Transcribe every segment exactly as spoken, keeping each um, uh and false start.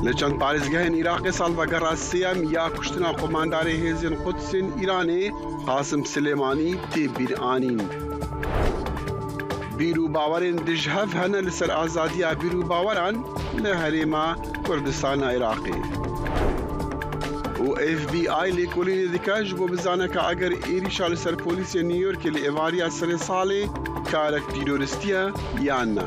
Li çend parêzgehên Iraqê salvegera sêyem ya kuştina qomandarê hêzên Qudsên Îranê Qasim Silêmanî tê bîranîn. Bîr û bawerên dijhev hene li ser azadiya bîr û baweran li Herêma Kurdistana Iraqê. Û F B I lêkolînê dike ji bo bizane ka eger êrîşa li ser polîsên New Yorkê li êvariya serê salê karek tîroristî ye yan ne.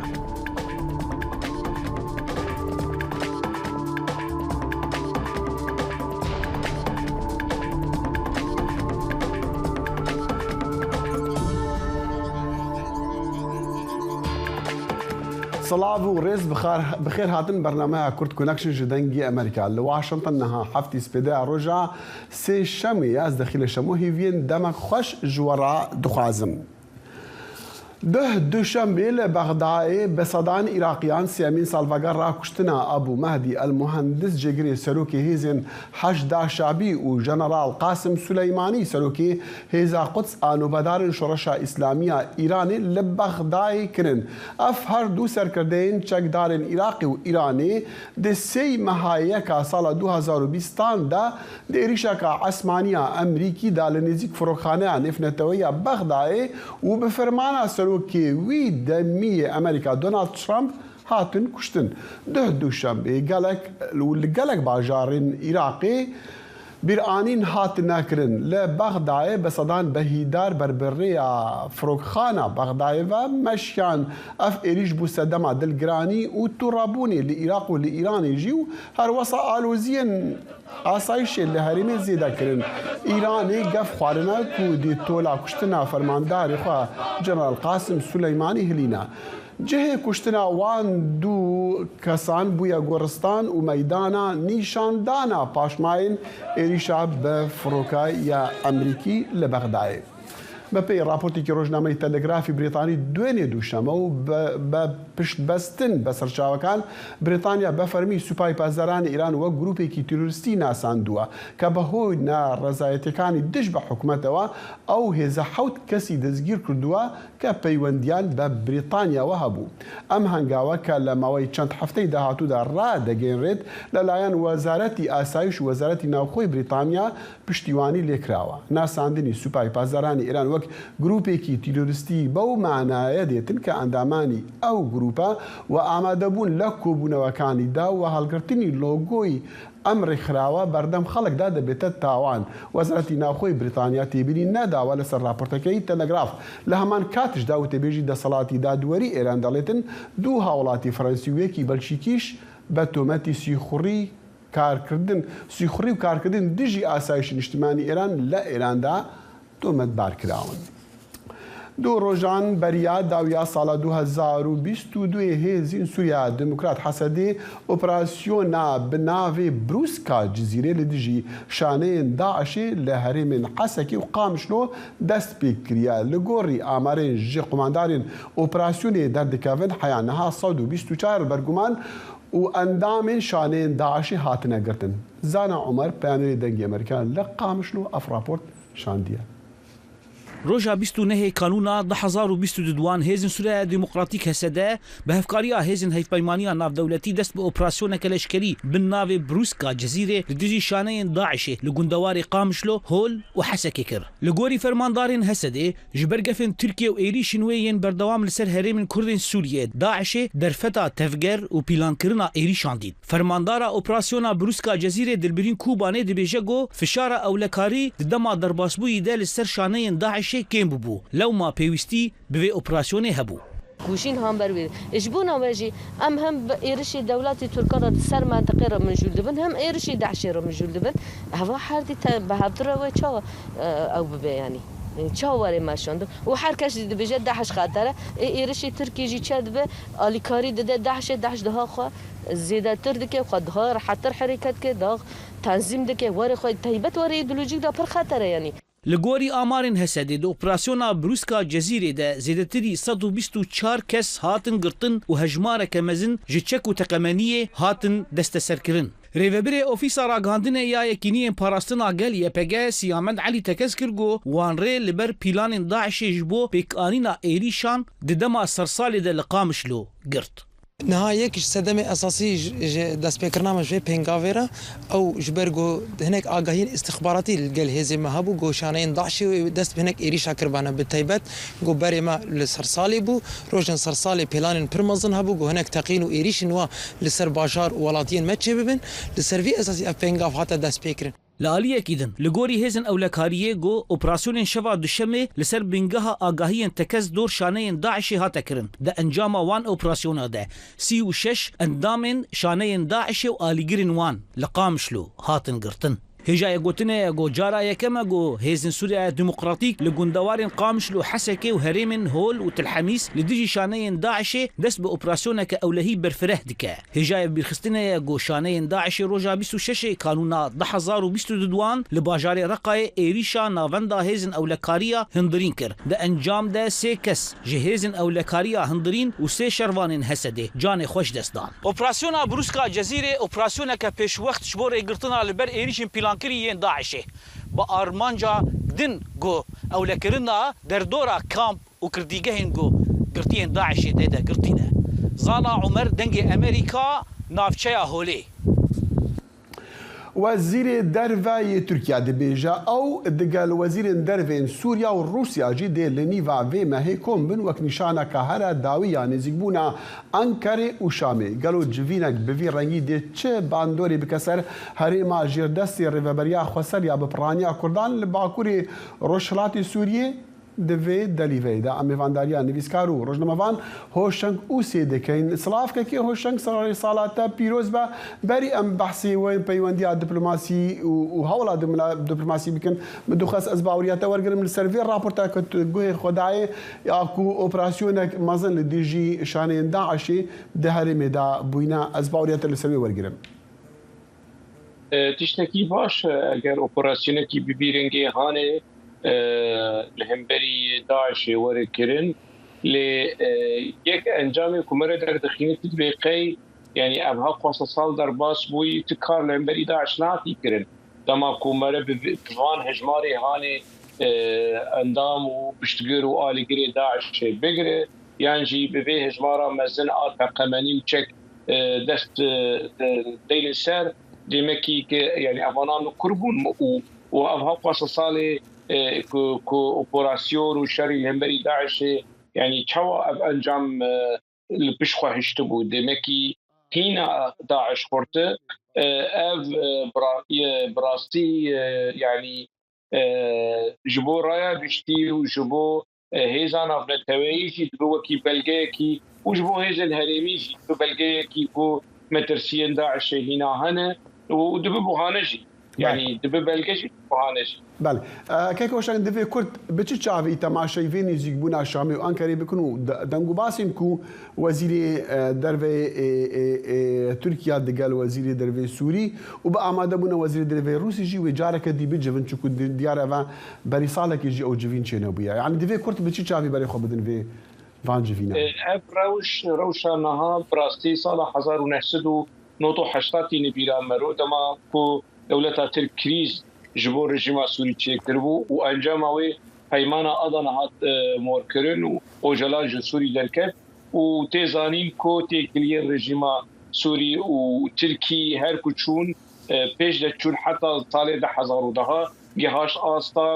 Silav û rêz bixar-, bi xêr hatin bernameya Kurd Connection ji Dengê Amerîka. Li Washington niha heftî spêdeya roja sê şemê ye. Ez Dexîlê Şemo hîviyên demek xweş ji we re dixwazim. Duh duşembê li Bexdayê bi sedan Îraqiyan sêyemîn salvegera kuştina Ebû Mehdî El Muhendis, cêgirê serokê hêzên Heşda Şabî û Jeneral Qasim Suleymanî, serokê Hêza Quds a nobedarên Şoreşa Îslamî ya Îranê li Bexdayê kirin. Ev her du serkirdeyên çekdarên Iraqê û Îranê di sêy meha yeka sala du hezar û bîstan de di êrîşeka esmanî ya Amerîkî de li nêzîk firokxaneya nêvneteweyî ya Bexdayê û bi fermana serokê wî demî yê Amerîka Donald Trump hatin kuştin. Duh duşembê gelek û li gelek bajarên Iraqê bîranîn hatine kirin. Li Bexdayê bi sedan behîdar ber bi rêya firokxana Bexdayê ve meşiyan. Ev êrîş bû sedema dilgiranî û tûrebûnê li Iraq û li Îranê jî û herwesa aloziyên asayişê li herêmê zêde kirin. Îranê gef xwarine ku di tola kuştina fermandarê xwe General Qasim Suleymanî hilîne. Cihê kuştina wan du kesan bûye goristan û meydana nîşandana paşmayên êrîşa bi firoka ya Amerîkî li Bexdayê. Bi pey raportêkî rojnameyê Telegrafî Brîtanî, duênê duşeme û bi, bi piştbestin bi serçawekan, Brîtanya bi fermî Supayê Pasdaranê Îran wek grûpekî terorîstî nasandiwe, ke bi hoy nerezayetiyekani dij bi hikûmetê we ew hêza hewt kesî destgîr kirdiwe, ke peywendiyan bi Brîtanya we hebû. Em hengaweke li maweyî çend hefteyê dahatû de radegênrêt, li layan Wezaretî Asayîş û Wezaretî Navxweyî Brîtanya piştîwanî lê kirawe. Nasandinî Supayê Pasdaranê Îran wek grûpekî terorîstî bew manayê dêtin ke endamanî ew grûpe we amadebûn li kobûnewekanî de we hilgirtinî logoyî em rêkxirawe berdem xelk de dibête tawan. Wezaretî Navxweyî Brîtanya têbînî nedawe li ser raportekeyî Telegraf. Li heman kat jî dawetêbêjî desthilatî dadwerî Êran dehêltin du hawlatî Fransî û yekî Belçîkî jî bi tometî sîxurî karkirdin, sîxurî û karkirdin dijî asayişê niştimanî Êran li Êran de tometbar kirawin. Du rojan beriya dawiya sala du hezar û bîst û duyê hêzên Sûriya Demokrat, Hesedê, operasyona bi navê Brûska Cizîrê li dijî şaneyên DAIŞê li herêmên Hesekê û Qamişlo dest pê kiriye. Li gorî amarên ji qumandarên operasyonê derdikevin, heya niha sed û bîst û çar berguman û endamên şaneyên DAIŞê hatine girtin. Zana Omer, peyamnêrê Dengê Amerîka li Qamişlo, ev raport şandiye. Roja bîst û nehê Kanûna du hezar û bîst û du wan hêzên Sûriya Demokratîk, H S D, bi hevkariya hêzên Hevpeymaniya Navdewletî dest bi operasyoneke leşkerî bin navê Brûska Cizîrê li dijî şaneyên DAIŞê li gundewarê Qamişlo, Hol û Hesekê kir. Li gorî fermandarên H S D'ê, ji ber gefên Tirkiye û êrîşên wê yên berdewam li ser herêmên Kurdên Sûriyê, DAIŞê derfeta tevger û pîlankirina êrîşan dît. Fermandara operasyona Brûska Cezîrê Dilbirîn Kûbanê dibêje ku fişara ewlekarî di dema derbasbûyî de li ser şaneyên DAIŞê kêm bûbû. Lewma pêwîstî bi vê operasyonê hebû. Kûşîn hamber wê. Ji bona we jî em hem bi êrişê dewletê Tirkan re di ser mentiqê re mijûl dibin, hem êrişê DAIŞê re mijûl dibin. Heva herdî te bi hevdira we çawa, e, ew bibe yanî? Çawa were meşandin? Û her kes jî dibêje DAIŞ xeter e. Ê êrişê Tirkiyê jî çi dibe? Alîkarî dide DAIŞê, DAIŞ daha xwe zêdetir dike, xwe daha rehettir herêket dike, daha tenzîm dike, warê xwe taybet warê îdeolojîk de pir xeter e yanî. Li gorî amarên H S D'ê di operasyona Brûska Cezîrê de zêdetirî sed û bîst û çar kes hatin girtin û hejmareke mezin ji çek û teqemeniyê hatin desteserkirin. Rêvebirê Ofîsa Ragihandinê ya Yekîniyên Parastina Gel, Y P G, Siyamed Elî tekez kir ku wan rê li ber pîlanên DAIŞê ji bo pêkanîna êrîşan di dema sersalê de li Qamişlo girt. Niha yek ji sedemê esasî ji, ji destpêkirina me ji vê pêngavê re, ew ji ber ku hinek agahiyên îstixbaratî li gel hêzên me hebû, ku şaneyên DAIŞê dest bi hinek êrîşa kiribane, bi taybet ku berê me li sersalê bû, rojên sersalê pêlanên pir mezin hebû, ku hinek teqîn û êrîşên wa li ser bajar û welatiyên me çêbibin. Li ser vî esasî ev pêngav hate destpêkirin. Li aliyekî din, li gorî hêzên ewlekariyê, ku operasyonên şeva Duşemê li ser bingeha agahiyên tekez dor şaneyên DAIŞê hate kirin. Di encama wan operasyona de sî û şeş endamên şaneyên DAIŞê û alîgirên wan li Qamişlo hatin girtin. Hêjayê gotinê ye ku cara yekem e ku hêzên Sûriya Demokratîk li gundewarên Qamişlo, Hesekê û herêmên Hol û Til Hemîs li dijî şaneyên DAIŞê dest bi operasyoneke ewlehî berfireh dike. Hêjayê bîrxistinê ye ku şaneyên DAIŞê roja bîst û şeş ê Kanûna du hezar û bîst û du wan li bajarê Reqayê êrîşa navenda hêzên ewlekariya hundirîn kir. Di encam de sê kes ji hêzên ewlekariya hundirîn û sê şervanên HSDê canê xwe ji dest dan. Operasyona Brûska Cezîrê operasyoneke pêşwext ji bo rêgirtina li ber êrîşên pîlankirî yên DAIŞê bi armanca din ku ewlekirina derdora kamp û girtîgehên ku girtiyên DAIŞê tê de girtî ne. Zana Umer, Dengê Emerîka, navçeya Holê. Wezîrê Derve yê Tirkiye dibêje, ew digel wezîrên dervên Sûriya û Rûsya jî dê li nîva vê mehê kom bin, wek nîşaneke here dawî ya nêzîkbûna Enqerê û Şamê. Gelo civînek bi vî rengî dê çi bandorê bike ser herêma jêrdestê Rêveberiya Xweser ya bi piraniya Kurdan li bakurê rojhilatê Sûriyê? Di vê delîveyê de em mêvandariya nivîskar û rojnamevan Hoşeng Ûsê dikin. Silav kekê Hoşeng, serê sala te pîroz be. Berî em behsê wê peywendiya diplomasî û, û hewla dimla-, diplomasî bikin, min dixwest ez baweriya te wergirim li ser vê raporta ku tu guhê xwe dayê, ya ku operasyonek mezin li dijî şaneyên DAIŞê di herêmê de bûyne. Ez baweriya te li ser wê wergirim. E, tiştekî baş e, eger operasyonekî bi vî rengê hanê, e, li hemberî DAIŞê were kirin, lê, e, yek encamê ku me re derdixîne, tu dibê qey, yanî ev ha xwasa sal derbas bûyî, tu kar li hemberî DAIŞ nehatî kirin. Dema ku me re bi, bi van hejmarê hanê, e, endam û piştgir û alîgirê DAIŞê bigire, yan jî bi vê hejmara mezin a teqemenî û çek, e, dest, e, de-, deyne ser, demekî ke, yanî, evanan li kur bûn û, û ev ha xwasa salê, e, ku, ku operasyon û şerî li hemberî DAIŞê, yanî, çawa ev encam, e, li pişt xwe hiştibû? Demekî hîna DAIŞ xurt e, ev, e, bira-, e, bi rastî, e, yanî, e, ji bo raya giştî û ji bo, e, hêza navneteweyî jî dibe wekî belgeyekî û ji bo hêzên herêmî jî dibe belgeyekî ku metirsiyên DAIŞê hîna hene û dibe buhane jî. Belê. Yanî dibe belge jî, buhane jî. Belê. E, Kek Hoşeng, divê kurt bi çi çavî temaşeyî vê nêzîkbûna Şamê û Enqerê bikin û de-, dengûbasên ku Wezîrê, e, Derve ê, ê, ê, Tirkiye digel Wezîrê Derve Sûrî û bi amadebûna Wezîrê Derve Rûsî jî wê careke dî bicivin, çunku di-, diyar e ve berî salekê jî ew civîn çênebûye. Yanî divê kurt bi çi çavî berê xwe bidin vê van civîna? E, ev rewş, rewşa niha bi rastî sala hezar û neh sed û nod û heştadî li bîra me ro, dema ku dewleta Tirk krîz ji bo rejîma Sûrî çêkiribû û encama wê peymana Adana hat, e, morkirin û Ocalan ji Sûrî derket û tê zanîn ku têkiliyên rejîma Sûrî û Tirkî her ku çûn, e, pêş de çûn heta salê du hezar û deh gihaşt asta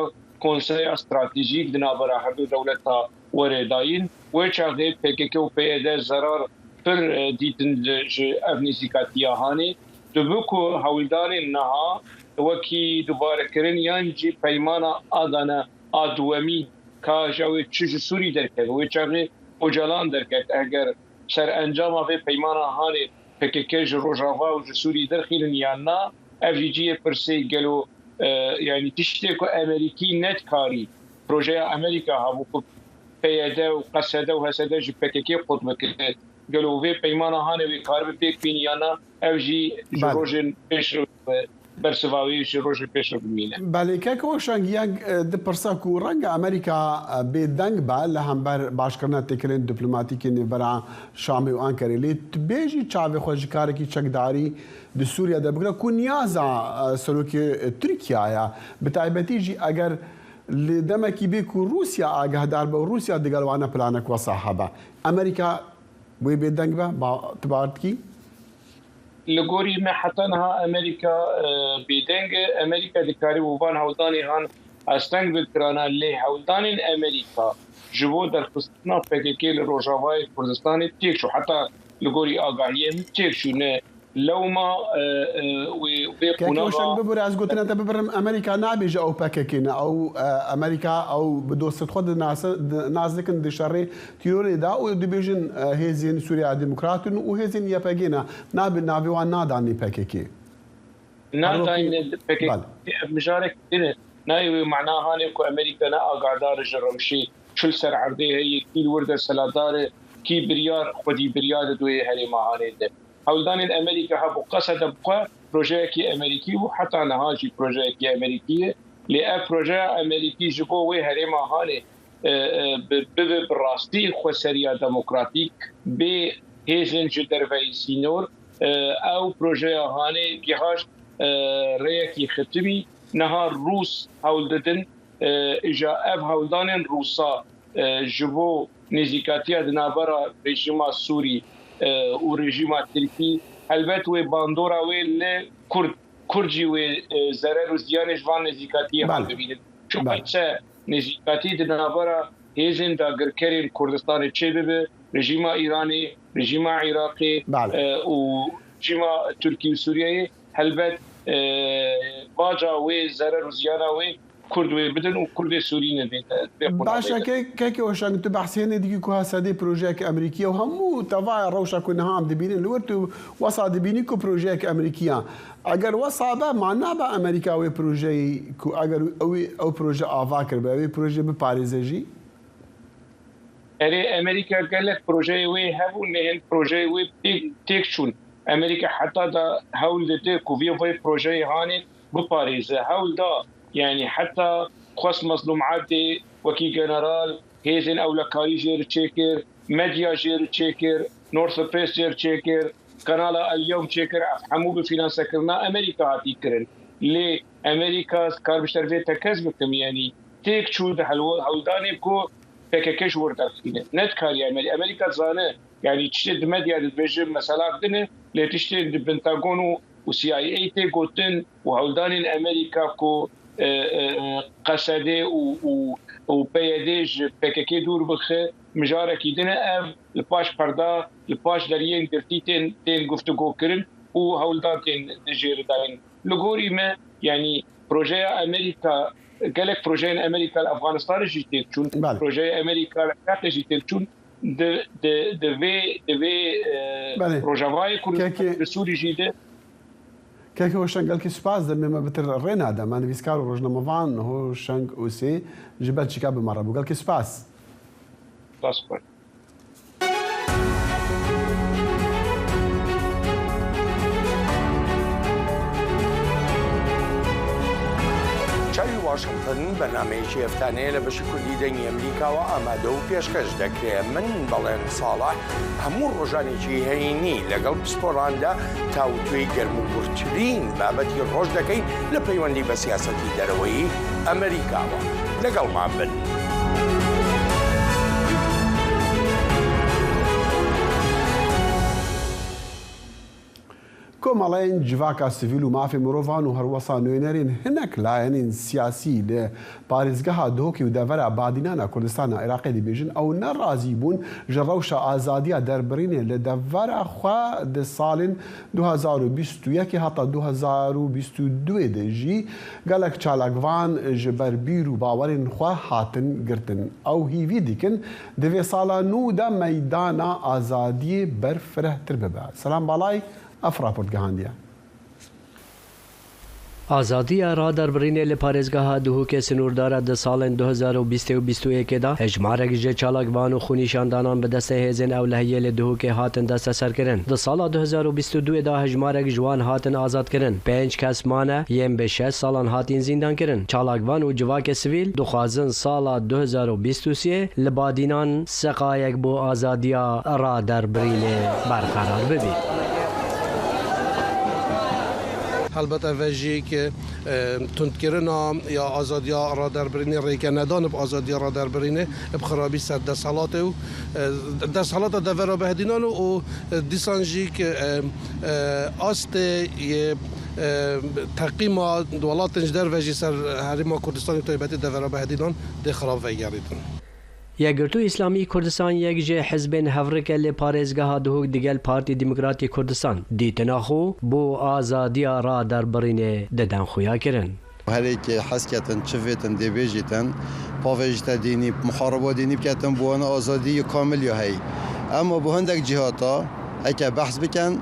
konseya stratejîk di navbera her du dewleta were dayîn. Wê çaxê P K K û P Y D zerar pir, e, dîtin ji, ji ev nêzîkatiya hanê. Dibe ku hewldanên niha wekî dubarekirin yan jî peymana Adana a duwemî ka ji ew ê çi ji Sûrî derkeve, wê çaxê Ocalan derket. Eger serencama vê peymana hanê P K K ji Rojava û ji Sûrî derxînin yan na, ev jî cihê pirsê gelo, e, yanî tiştê ku Emerîkî nedikarî, projeya Emerîka hebû ku P Y D û Q S D û H S D ji P K K qut bike. Gelo vê peymana hanê wê karibe pêk bînî yan na, ev jî ji Belê. rojên pêş re, bersiva wê ji rojên pêş re bimîne. Belê, kek Hoşeng, yek, e, di pirsa ku renge Amerîka, e, bêdeng be li hember başkirina têkilên diplomatîk ên nêvbera Şamê û Ankarê, lê tu bêjî çavê xwe ji karekî çekdarî di Sûriye de bigire ku niyaza, e, serokê, e, Tirkiye ye. Bi taybetî jî eger li demekî bê ku Rûsya agahdar be û Rûsya digel wana planek wesa hebe. Amerîka Wê bêdeng be, ba-, tu bawer dikî? Li gorî me heta niha Amerîka, e, bêdeng e. Amerîka dikarî û van hewldanê han asteng bikirana, lê hewldanên Amerîka ji bo derxistina P K K li Rojavayê Kurdistanê têk çû. Heta li gorî agahiyê min têk çû, ne lewma, e, e, wê, wê Kekê qûnaxa Hoşeng, bibûre, ez gotina te bibirim, Amerîka nabêje ew P K K ne, ew, e, Amerîka ew bi dostê xwe dinase-, di-, nas dikin di şerê tîrorê de û dibêjin, e, hêzên Sûriya Demokrat in û hêzên Y P G ne. Nabê navê wan nadanê P K K. Nadayne P K K. Bale. Ev mijarek din e. Nayê wê mana hanê ku Amerîka ne agahdar e ji rewşê çi li ser erdê heye, kî li wir desthilatdar e, kî biryar, xwedî biryar dide wê herêma hanê de. Hewldanên Amerîka hebû qesede bi xwe projeyekî Amerîkî bû, heta niha jî projeyekî Amerîkî ye. Lê ev projeya Amerîkî ji bo wê herêma hanê, e, e, bi, bibe bi rastî xweseriya demokratîk, bê hêzên ji derveyî sînor, e, ew projeya hanê gihaşt, e, rêyekî xitimî. Niha Rûs hewl didin, e, îja ev hewldanên Rûsa, e, ji bo nêzîkatiya di navbera rejîma Sûrî, e, û rejîma Tirkî, helbet wê bandora wê li Kurd, Kurd jî wê, e, zerer û ziyanê ji van nêzîkatiyê han Bale. bibînin. Çi Bale. qet çe nêzîkatî di navbera hêzên dagirkerên Kurdistanê çêbibe, rejîma Îranê, rejîma Iraqê, Bale. e, û rejîma Tirkî û Sûriyeyê, helbet, e, baca wê, zerer û ziyana wê Kurd wê bidin û Kurdê Sûrî nebê, bê qûna Baş e, bê. Ke-, Kekê Hoşeng, tu behsê hênê dikî ku ha sedê projeyek Amerîkî ye û hemû tevaya rewşa ku niha em dibînin, li wir tu wesa dibînî ku projeyek Amerîkî ye. Eger wesa be, ma nabe Amerîka wê projeyê ku eger ew, ew proje ava kiribe, ew ê proje biparêze jî? Erê, Amerîka gelek projeyê wê hebûn, lê hin projeyê wê tê-, têk çûn. Amerîka heta da hewl dide ku vê, vê projeyê hanê biparêze. Hewl da, yanî heta xwest Mezlûm Ebdê wekî general, hêzên ewlekarî jê re çêkir, medya jê re çêkir, North Press jê re çêkir, Kanala El Yewm çêkir, ev hemû bi fînansekirina Amerîka hatî kirin. Lê Amerîka, kar bi şervê tekez bikim, yanî têk çû di helwe-, hewldanê ku P K K ji wir derxîne. Ne dikariye Amerî-, Amerîka dizane, yanî tiştê di medya de dibêje meselak din e, lê tiştê di Pentagon û, û C I A tê gotin û hewldanên Amerîka ku, e, e, e, qesedê û, û, û P Y D ji P K K dûr bixe, mijarekî din e. Ev li paş perda, li paş deriyên girtî tên, tên guftûgo kirin û hewldan tên dijêridayin. Li gorî me, yanî projeya Amerîka, gelek projeyên Amerîka li Efxanistanê jî têk çûn, Belê. projeyê Amerîka li Iraqê jî têk çûn, di, di, di vê, di vê, e, Belê. Rojavayê Kurdistan, Kekê li Sûrî jî de. Kekê Hoşeng, gelkî spas, demê me bitir rê nade. Me nivîskar û rojnamevan Hoşeng Ûsê ji Belçîka bi me re bû. Gelkî spas. Spas xwe. چاوی واشنگتن بەرنامەیەکی هەفتانەیە لە بەشی کوردی دەنگی ئەمریکاوە ئامادە و پێشکەش دەکرێت. من بەڵێن ساڵح هەموو ڕۆژانێکی هەینی لەگەڵ پسپۆراندا تاوتوێی گەرم و گورترین بابەتی ڕۆژ دەکەین لە پەیوەندی بە سیاسەتی دەرەوەی ئەمریکاوە. لەگەڵمان بن. کۆمەڵەیەن جڤاکە سڤیل و مافێ مرۆڤان و هەروەسا نوێنەرین هەنێک لایەنین سیاسی لە پارێزگەها دهۆکی و دەڤەرە بادینانە کوردستانە عێراقی دەبێژن ئەو نەڕازی بوون ژە ڕەوشە ئازادیە دەربڕینێ لە دەڤەرە خوا دە ساڵین دوو هەزار و بیست و یەک هەتا دوو هەزار و بیست و دوو دەژی گەلک چالاکڤان ژە بەربیر و باوەرین خوا هاتن گرتن ئەو هیوی دیکن دەێ ساڵە نودا مەدانە ئازادیە بەرفرەهتر ببە. سەلام باڵای ئەف ڕاپۆرت گەهاندیە. ئازادیە ڕادەربڕینێ لە پارێزگەها دهوکێ سنووردارە دە ساڵێن دوو هەزار و بیست و بیست و یەکێدا هەژمارێک ژێ چالاکڤان و خونیشاندانان بە دەستە هێزێن ئەو لە هەیە لە دهوکێ هاتن دەستە سەرکردن. دە ساڵا دوو هەزار و بیست و دووێدا هەژمارێک ژوان هاتن ئازادکردن. پێنج کەس مانە یێن بە شەش ساڵان هاتین زیندانکردن. چالاکڤان و civakê sivîl dixwazin sala du hezar û bîst û sê li badînan seqayek bo azadiya raderbirînê berqerar bibî. Helbet ev e jî ki, e, tundkirina ya azadiya raderbirînê, rêkenedan bi azadiya raderbirînê bi xirabî ser desthilatê û, e, desthelata devera Behdînan û, û, e, dîsan jî ki, e, e, astê yê, e, teqîma welatên ji derve jî ser Herêma Kurdistanê, taybetî devera Behdînan dê xirab vegerîtin. Yekgirtû Îslamî Kurdistan yek ji hizbên hevrike li parêzgeha Duhok digel Partî Demokratî Kurdistan dîtina xwe bo azadiya raderbirînê didin xuya kirin. Herêkê hez ketin, çi vêtin, dê bêjîtin, pavê ji te dînî, muhariba dînî biketin, bo wana azadî yê kamil ya hey. Ema bo hindek cihata, heke behs bikin,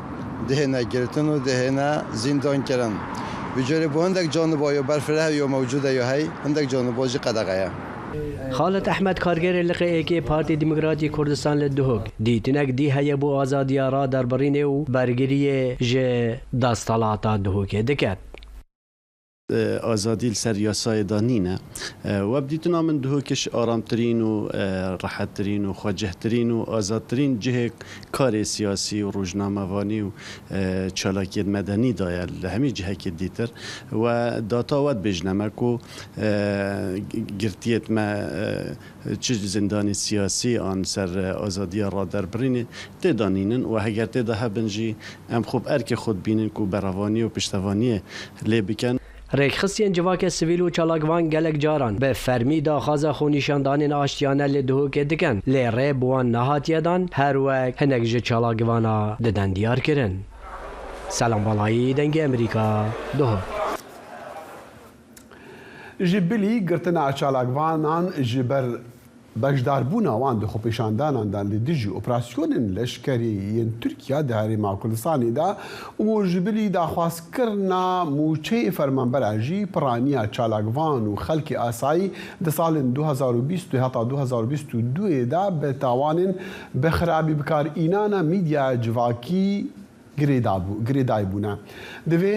dihêne girtin û dihêne zîndan kirin. Bi carê bo hindek caniba ya berfireh ya mewcûd e ya hey, hindek caniba jî qedexe ye. Xalid Ehmed, kargerê liqê êkê Partî Demokratî Kurdistan li Duhok, dîtinek dî heye bo azadiya raderbirînê û bergiriyê ji desthilata Duhokê diket. E, azadî li ser yasayê de nîne. E, we bi dîtina min Duhok ji aramtirîn û, e, rehettirîn û xwecihtirîn û azadtirîn cihê karê siyasî û rojnamevanî û, e, çalakiyên medenî de ye li hemî cihekê dîtir. We data we dibêjine me ku, e, g-, girtiyêt me, e, çi zindanê siyasî an ser, e, azadiya raderbirînê tê de nînin û heger tê de hebin jî em xwe bi erkê xwe dibînin ku berevaniyê û piştevaniyê lê bikin. Rêkxistiyên civakê sivîl û çalakvan gelek caran bi fermî daxwaza xwenîşandanên aştiyane li Duhokê dikin, lê rê bi wan nehatiye dan, her wek hinek ji çalakvana didin diyar kirin. Selam Balayî, Dengê Amerîka, Duhok. Ji bilî girtina çalakvanan ji ber beşdarbûna wan di xwepêşandanan de li dijî operasyonên leşkerî yên Tirkiye di Herêma Kurdistanê de û ji bilî daxwazkirina mûçeyê fermanbera jî piraniya çalakvan û xelkê asayî di salên du hezar û bîst heta du hezar û bîst û duyê de bi tawanên bi xirabî bikarînana mîdya civakî girêdabû-, girêdayî bûne. Divê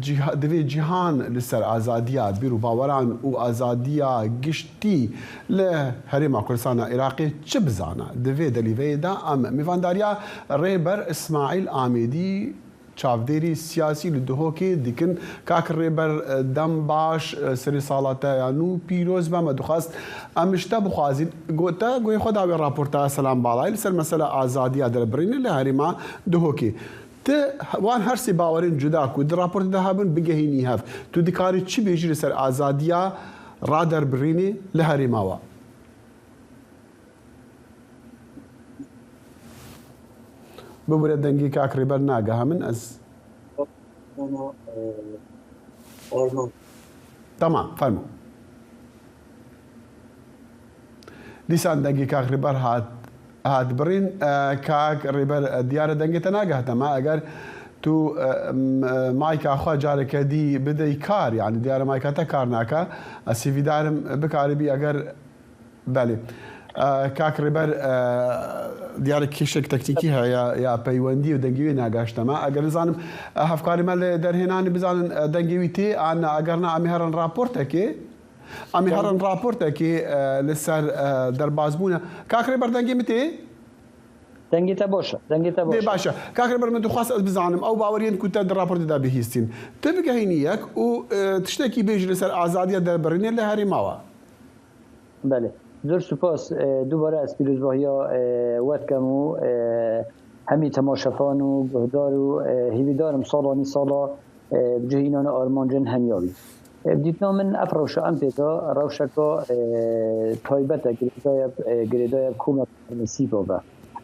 ciha-, divê cîhan li ser azadiya bîr û baweran û azadiya giştî li Herêma Kurdistana Iraqê çi bizane? Di vê delîveyê de em mêvandariya Rêber Îsmaîl Amêdî, çavdêrî siyasî li Duhokê dikin. Kak Rêber, e, dem baş, e, serê sala te ya nû pîroz be. Me dixwest em ji te bixwazîn. Go-, te guhê xwe da wê raporta Selam Balayî li ser mesela azadiya derbirînê li herêma Duhokê. Tu wan her sê bawerên cuda ku di raportê de hebin bigehînî hev. Tu dikarî çi bêjî li ser azadiya raderbirînê li herêma we? Bibûre dengê kak Rêber nageha min ez. Tamam, fermo. Dîsan dengê kak Rêber hat, hat birîn. E, kak Rêber, e, diyar e dengê te nagehte me. Eger tu, e, m-, e, mayka xwe careke dî bidey kar, yani diyar e mayka te kar nake. Ez hêvîdar im bikaribî eger Belê. E, kak Rêber, e, diyar e kêşek teknîkî heye ya, ya peywendî û dengê wê nagahişte me. Eger nizanim, e, hevkarê me li derhênanê bizanin, e, dengê wî tê an na, eger na em ê herin raportekê, em ê herin raportekê, e, li ser, e, derbazbûna. Kak Rêber, dengê min tê? Dengê te baş e, dengê te baş e. Dê baş e. Kak Rêber, min dixwest ez bizanim, ew baweriyên ku te di raportê de bihîstîn. Tu bigehînî yek û, e, tiştekî bêjî li ser azadiya derbirînê li herêma we. Belê. Zor spas. E, dubare ez pîrozbahiya, e, we dikem û, e, hemî temaşevan û guhdar û, e, hêvîdar im salanî sala, e, bi cih înana armancên hemya bî. E, bi dîtina min ev rewşa em tê de rewşeka, e, taybet e, girêdayê, e, girêdayê komek Nesîba be.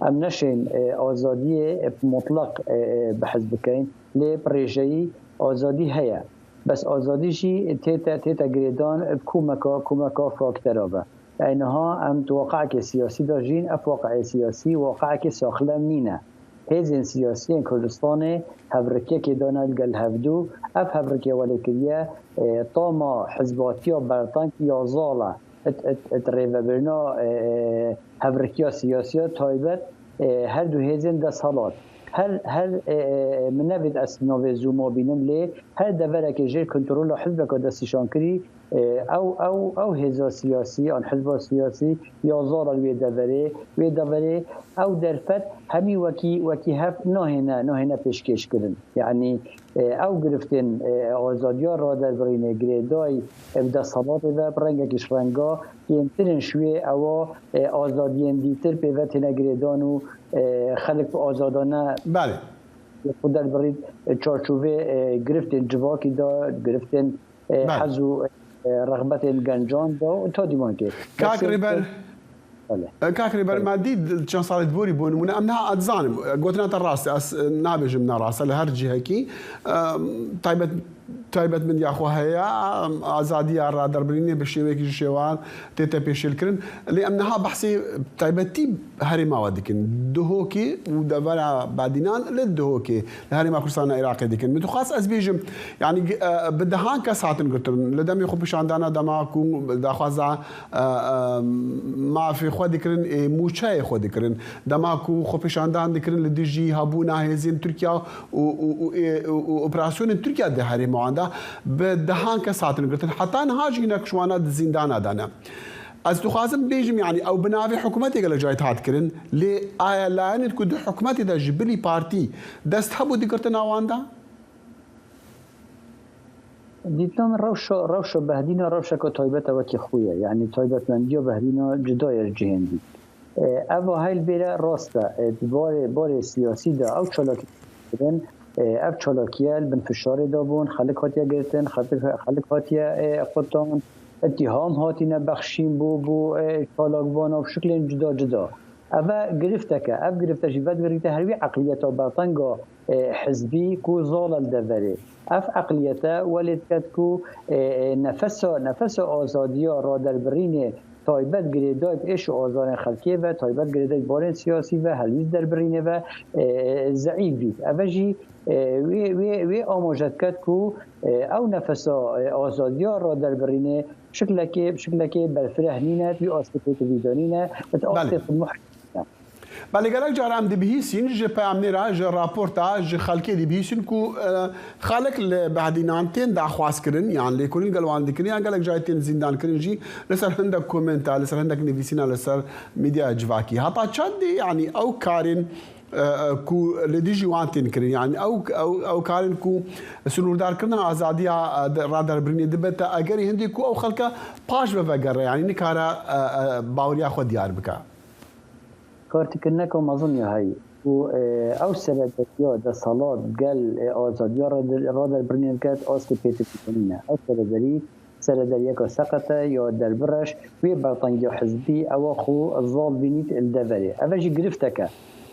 Em neşên, e, azadiyê, e, mutleq, e, e, behs bikeyn, lê bi rêjeyî azadî heye. Bes azadî jî tête, tête girêdan bi komeka, komeka faktera ve. Ey niha em di waqeyekê siyasî de jîn, ev waqeyê siyasî waqeyekê saxlem nîne. Hêzên siyasî yên Kurdistanê hevrikiyekê dane li gel hevdû. Ev hevrikiye welê kiriye, e, tama hizbatiya bertank ya zal e. It, it, it rêvebirina, e, e, hevrikiya siyasiya taybet, e, her du hêzên desthilat. Her, her, e, e, min nevêt ez navê zûma bînim, lê her deverekê jêr kontrola hizbeka destnîşankirî E, ew, ew, ew hêza siyasî an hizba siyasî ya zala li wê deverê, wê deverê ew derfet hemî wekî, wekî hev nahêne, nahêne pêşkêş kirin. Yanî, e, ew giriftên, e, azadiya raderbirînê girêdayî, e, bi desthilatê ve bi rengekî ji renga kêmtir in ji wê ewa, e, azadiyên dîtir pê ve têne girêdan û, e, xelk bi azadane Belê. xwe derbirît, e, çarçovê, e, giriftên civakî de, giriftên, e, Belê. hez û, e, rexbetên gencan de û ta dîmankê. Kak Destê Rêber, Belê. E, Kak Rêber, Belê. me dît çend salê di borî bû, nimûne, em niha, ez dizanim, e, gotina te rast e, ez, e, nabêjim ne rast e, li her cihekî, e, taybet, taybetmendiya xwe heye, e, azadiya raderbirînê bi şêweyekî ji şêwan tête pêşêlkirin. Lê em niha behsê taybetî herêma we dikin. Duhokê û devera Badînan li Duhokê, li herêma Kurdistana Iraqê dikin. Min dixwest ez bêjim, yanî, e, bi dehan kes hatin girtin. Li demê xwepêşandana dema ku daxwaza, e, e, mafê xwe dikirin, ê mûçeyê xwe dikirin. Dema ku xwepêşandan dikirin li dijî hebûna hêzên Tirkiya û, û, û, ê, û, û operasyonên Tirkiya di herêma wan de bi dehan kes hatin girtin. Heta niha jî hinek ji wana di zîndana de ne. Ez dixwazim bêjim, yanî ew bi navê hikûmetê gelek carî dihat kirin, lê aya layenên ku di hikûmetê de ji bilî partî dest hebû di girtina wan de? Dîtina min rewşa, rewşa Behdîna rewşeke taybet e wekî xwe ye. Yanî taybetmendiya Behdîna cuda ye ji cihên dî. E, eva hey li bêre rast e. E, di barê, barê siyasî de ew çalakî kirin, e, ev çalakiye li bin fişarê de bûn, xelik hatiye girtin, xelik, xelik hatiye, e, qutan, îttiham hatine bexşîn bo, bo, e, çalakvana bi şiklên cuda cuda. Ev e giriftek e. Ev girifte jî vedigirîte her wî eqliyeta bertenga, e, hizbî ku zala li deverê. Ev eqliyete welê diket ku, e, e, nefesa, nefesa azadiya raderbirînê taybet girêdayî bi êş û azarên xelkê ve, taybet girêdayî bi barên siyasî ve, helwîst derbirînê ve, e, e, zeîf bît. Ev e jî, e, wê, wê, wê amaje diket ku, e, ew nefesa, e, azadiya raderbirînê şiklekê, şiklekê berfireh nîne, wî astê pêtivî de nîne, di Belê. astê xwe muh-, Belê, gelek cara em dibihîsîn ji peyamnêra, ji raporta, ji xelkê dibihîsîn ku, e, xelk li Behdînan tên daxwazkirin, yan lêkolîn gel wan dikirin, yan gelek carî tên zîndankirin jî li ser hindek komenta, li ser hindek nivîsîna li ser medyaya civakî. Heta çendê, yanî ew karên, e, e, ku li dijî wan tên kirin, yanî ew, ew, ew karên ku sinûrdarkirina azadiya, e, de, raderbirînê dibe te egerî hindê ku ew xelke paş ve vegere, yanî nikare, e, e, baweriya xwe diyar bike. Kartîkirineka mezin ya heyî û, e, ew serederiya desthilat gel, e, azadiya rade-, raderbirînê diket, astê pêtivî de nîne. Ew serederî, serederiyeka seqet e ya derbireş, wê bertengiya hizbî ewa xwe zal bînît li deverê. Ev e jî giriftek e.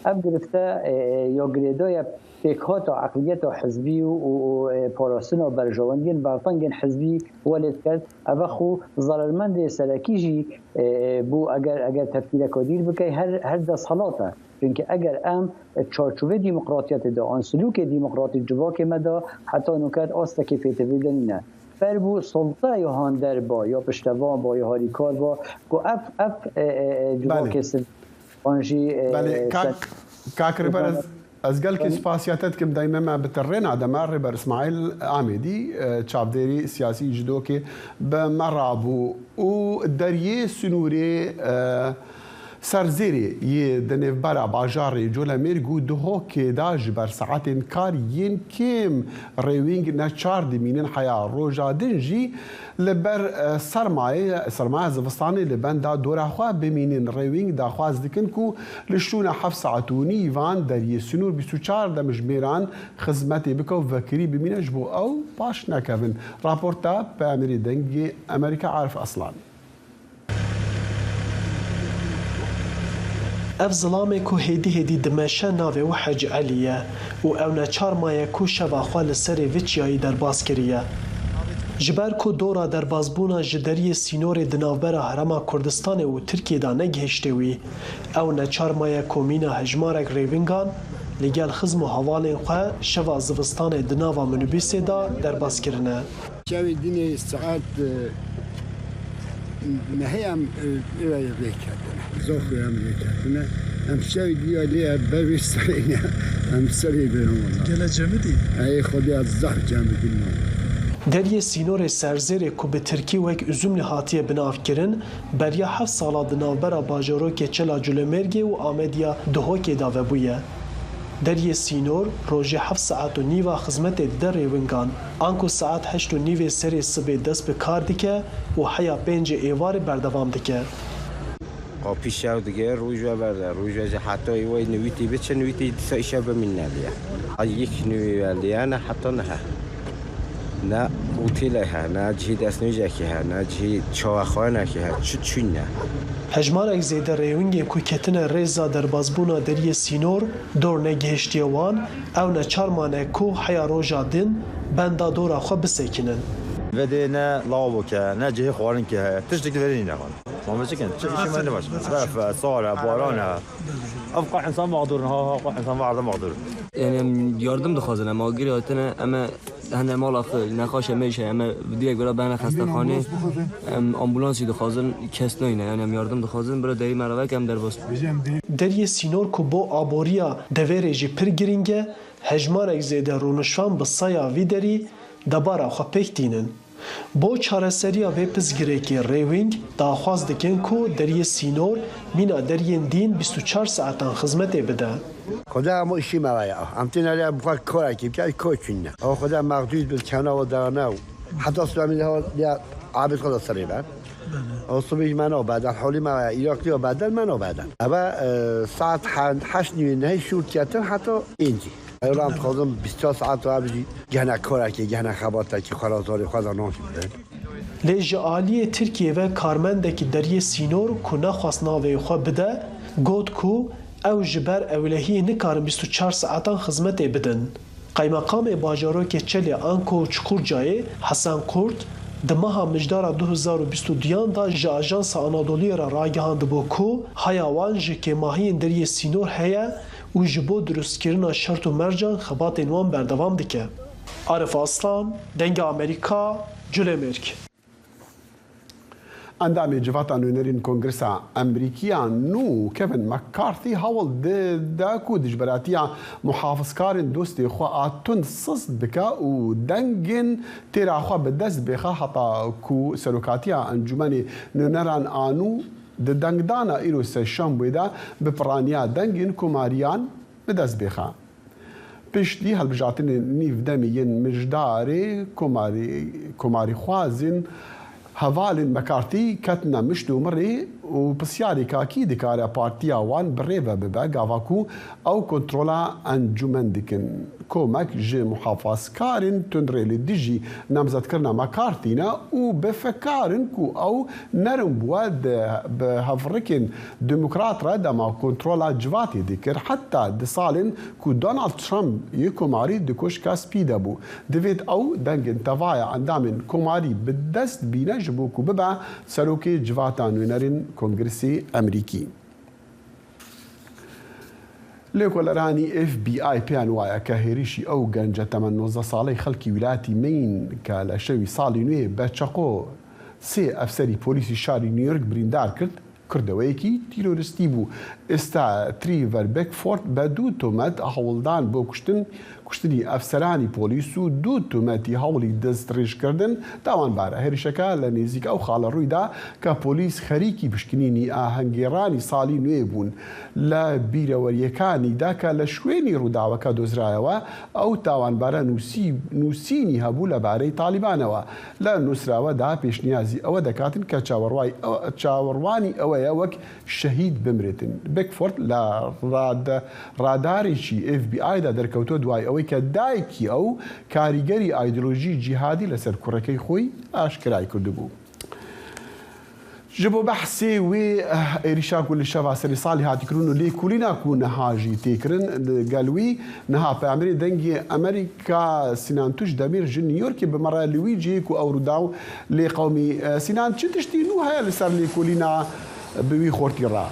Ev girifte, e, e, ya girêdayî pêkhata eqliyeta hizbî û, û, û, e, parastina berjewendiyên bertengên hizbî welê diket. Ev e xwe zerermendê serekî jî, e, bû eger, eger tefkîreka dîr bikey her, her desthilat e. Çunke eger em çarçovê demokratiyetê de an silûkê demokratîk civakê me de heta nûket astekê pêtivî de nîne. Ber bû sulteya handerba ya piştevan ba ya harîkar ba ku ev, ev, e, e, e, Belê. civakê sivîl an jî, e, Belê, kak, ser- kak Rêber, ez, ez gelkî Belê. spasiya te dikim, dayme me bi te rê nade me, Rêber Îsmaîl Amêdî, e, çavdêrî siyasî ji dokê bi me rabû û deriyê sinûrê, e, Serzêrê yê di nêvbera bajarê Colemêrg û Duhokê de ji ber saetên kar yên kêm rêwîng neçar dimînin, heya roja din jî li ber, e, sermayê, sermaya zivistanê li benda dora xwe bimînin. Rêwîng daxwaz dikin ku li şûna heft saet û nîvan deriyê sinûr bîst û çar demjimêran xizmetê bike û vekirî bimîne ji bo ew paş nekevin. Raporta peyamêrê Dengê Amerîka Arif Aslan. Ev zilamê ku hêdî hêdî dimeşe navê wî Hecî Elî ye û ew neçar maye ku şeva xwe li serê vî çiyayî derbas kiriye. Ji ber ku dora derbasbûna ji deriyê sînorê di navbera Herêma Kurdistanê û Tirkiyê de negihiştê wî, ew neçar maye ku mîna hejmarek rêwîngan li gel xizm û hevalên xwe şeva zivistanê di nava minibûsê de derbas kirine. Çavê dînê saet, e, nehê em, e, ê vê ketine. Zaf em vê ketine. Em çavê dîya lê ber vê serê ne. Em serê bê wala. Gele cemidî? Ey Xwedê ez zaf cemidî ma. Deriyê sînorê Serzêrê ku bi tirkî wek Üzümlü hatiye binavkirin, beriya heft sala di navbera bajarokê Çela Culemêrgê û Amediya Duhokê de vebûye. Deriyê sînor rojê heft saet û nîva xizmetê dide rêwingan. Anku saet heşt û nîvê serê sibê dest bi kar dike û heya pêncê êvarê berdewam dike. Qapî şev dike, roj ve berde. Roj ve jî heta êwayî nivîtî biçin, nivîtî dîsa îşev bimîne liya. Ay yek nivî ve liya ne heta niha. Ne otêlek he, ne cihê destnûjekê he, ne cihê çawaxanekê he, çi çûn ne. Hejmarek zêde rêwingên ku ketine rêza derbazbûna deriyê sînor dor negihiştiye wan, ew neçar mane ku heya roja din benda dora xwe bisekinin. Vedê ne lawokê, ne cihê xwarinkê heye. Tiştek verê nîne xwe. Ma vê çi kin? Çi işê me ne baş? Berf e, sar e, baran e. Ev qe insan mağdur ne, ha, ha, qe insan vardı mağdur. Yani em yardım dixwazin, em agirî hatine, em e hene mala xwe, nexaşe me îşe, em e direkt bira bene xestexanê, em ambulansî dixwazin, kes nayne, yani em yardım dixwazin, bira derî me re veke em derbas. Deriyê sînor ku bo aboriya deverê jî pir girîng e, hejmarek zêde rûnişvan bi saya vî derî debara xwe pêk tînin. Bo çareseriya vê pirsgirêkê rêwing daxwaz dikin ku deriyê sînor mîna deriyên dîn bîst û çar saetan xizmetê bide. Xweda hemû îşî me ve ya. Em têne lê bi xwe korekî bike, ko çûnne. Ew xweda mexdûd bi kena û dane û heta sibê min ha ya abid xwe da serê be. O sibê jî me nabeden, holî me ve ya, Îraqiya beden me nabeden. Eve, e, saet he-, heşt nîvê nehê şûr ketin heta pêncî. Ew ran dixwazim bîst saet ve bijî gehne korekê, gehne xebatekî xwe ra zarê xwe da nakî bide. Lê ji aliyê Tirkiyê ve karmendekî deriyê sînor ku nexwest navê xwe bide, got ku ew ji ber ewlehiyê nikarin bîst û çar saetan xizmetê bidin. Qeymeqamê bajarokê Çelê Anko û Çukurcayê Hesen Kurt di meha Mijdara du hezar û bîst û duyan de ji Ajansa Anadoluyê re ragihandibû ku haya wan ji kêmahiyên deriyê sînor heye û ji bo dirustkirina şert û mercan xebatên wan berdewam dike. Arif Aslan, Dengê Amerîka, Culemêrg. Endamê Civata Nûnerên Kongresa Amerîkiya nû Kevin McCarthy hewl dide ku dijberatiya muhafizkarên dostê xwe a tund sist bike û dengên têra xwe bi dest bêxe heta ku serokatiya Encûmenê Nûneran a nû di dengdana îro sêşembê de bi piraniya dengên komariyan bi dest bêxe. Piştî hilbijartinên nîvdemî yên Mijdarê komarî-, komarîxwazên hevalên McCarthy ketine mişt û mirê û pisyarê ka kî dikare partiya wan bi rê ve bibe, gava ku ew kontrola encûmen dikin. Komek ji muhafazkarên tundrê li dijî namzetkirina McCarthy ne û bi fikar in ku ew nerin bûye di, bi hevrikên demokrat re dema kontrola civatê dikir, heta di salên ku Donald Trump yê komarî di Koşka Spî de bû. Divêt ew dengên tevaya endamên komarî bi dest bîne ji bo ku bibe serokê Civata Nûnerên Kongresê Amerîkî. Lêkoleranî F B I pêyan waye ke hêrişî ew gence temen nozdeh saleyî xelkî wîlayetî Maine ke li şewî salî nûyê be çeqo sê efserî polîsî şarî New York birîndar kir, kirdeweyekî tîroristî bû. Êsta Trevor Beckford be du tomet hewldan bo kuştin, kuştinî efseranî polîs û du tometî hewlî destdirêjkirdin tawanbar e. Hêrişeke li nêzîk ew xala rûy da ke polîs xerîkî pişkinînî a hengêranî salî nûyê bûn. Li bîreweriyêkanî da ke li şwênî rûdaweke dozrayewe, ew tawanbare nûsî-, nûsînî hebû li barê Talîbanewe. Li nûsrawe da pêşniyazî ewe dekatin ke çawerway-, ew-, çawerwanî ewe ye wek şehîd bimrêtin. Beckford li rad-, radarêkî F B I de derkewto duway ewê ke dayikî ew karîgerî aydolojî cîhadî li ser kurekey xwî aşkerayî kirdibû. Ji bo behsê wê, eh, êrîşa ku li şeva serê salî hatî kirin û lêkolîna ku niha jî tê kirin, li gel wî niha peyamberê Dengê Amerîka Sinan Tuş Demîr ji New Yorkê bi me re li wî cihê ku ew rûdaw lê qewimî. Eh, Sinan, çi tiştî nû heye li ser lêkolîna bi wî xortî re?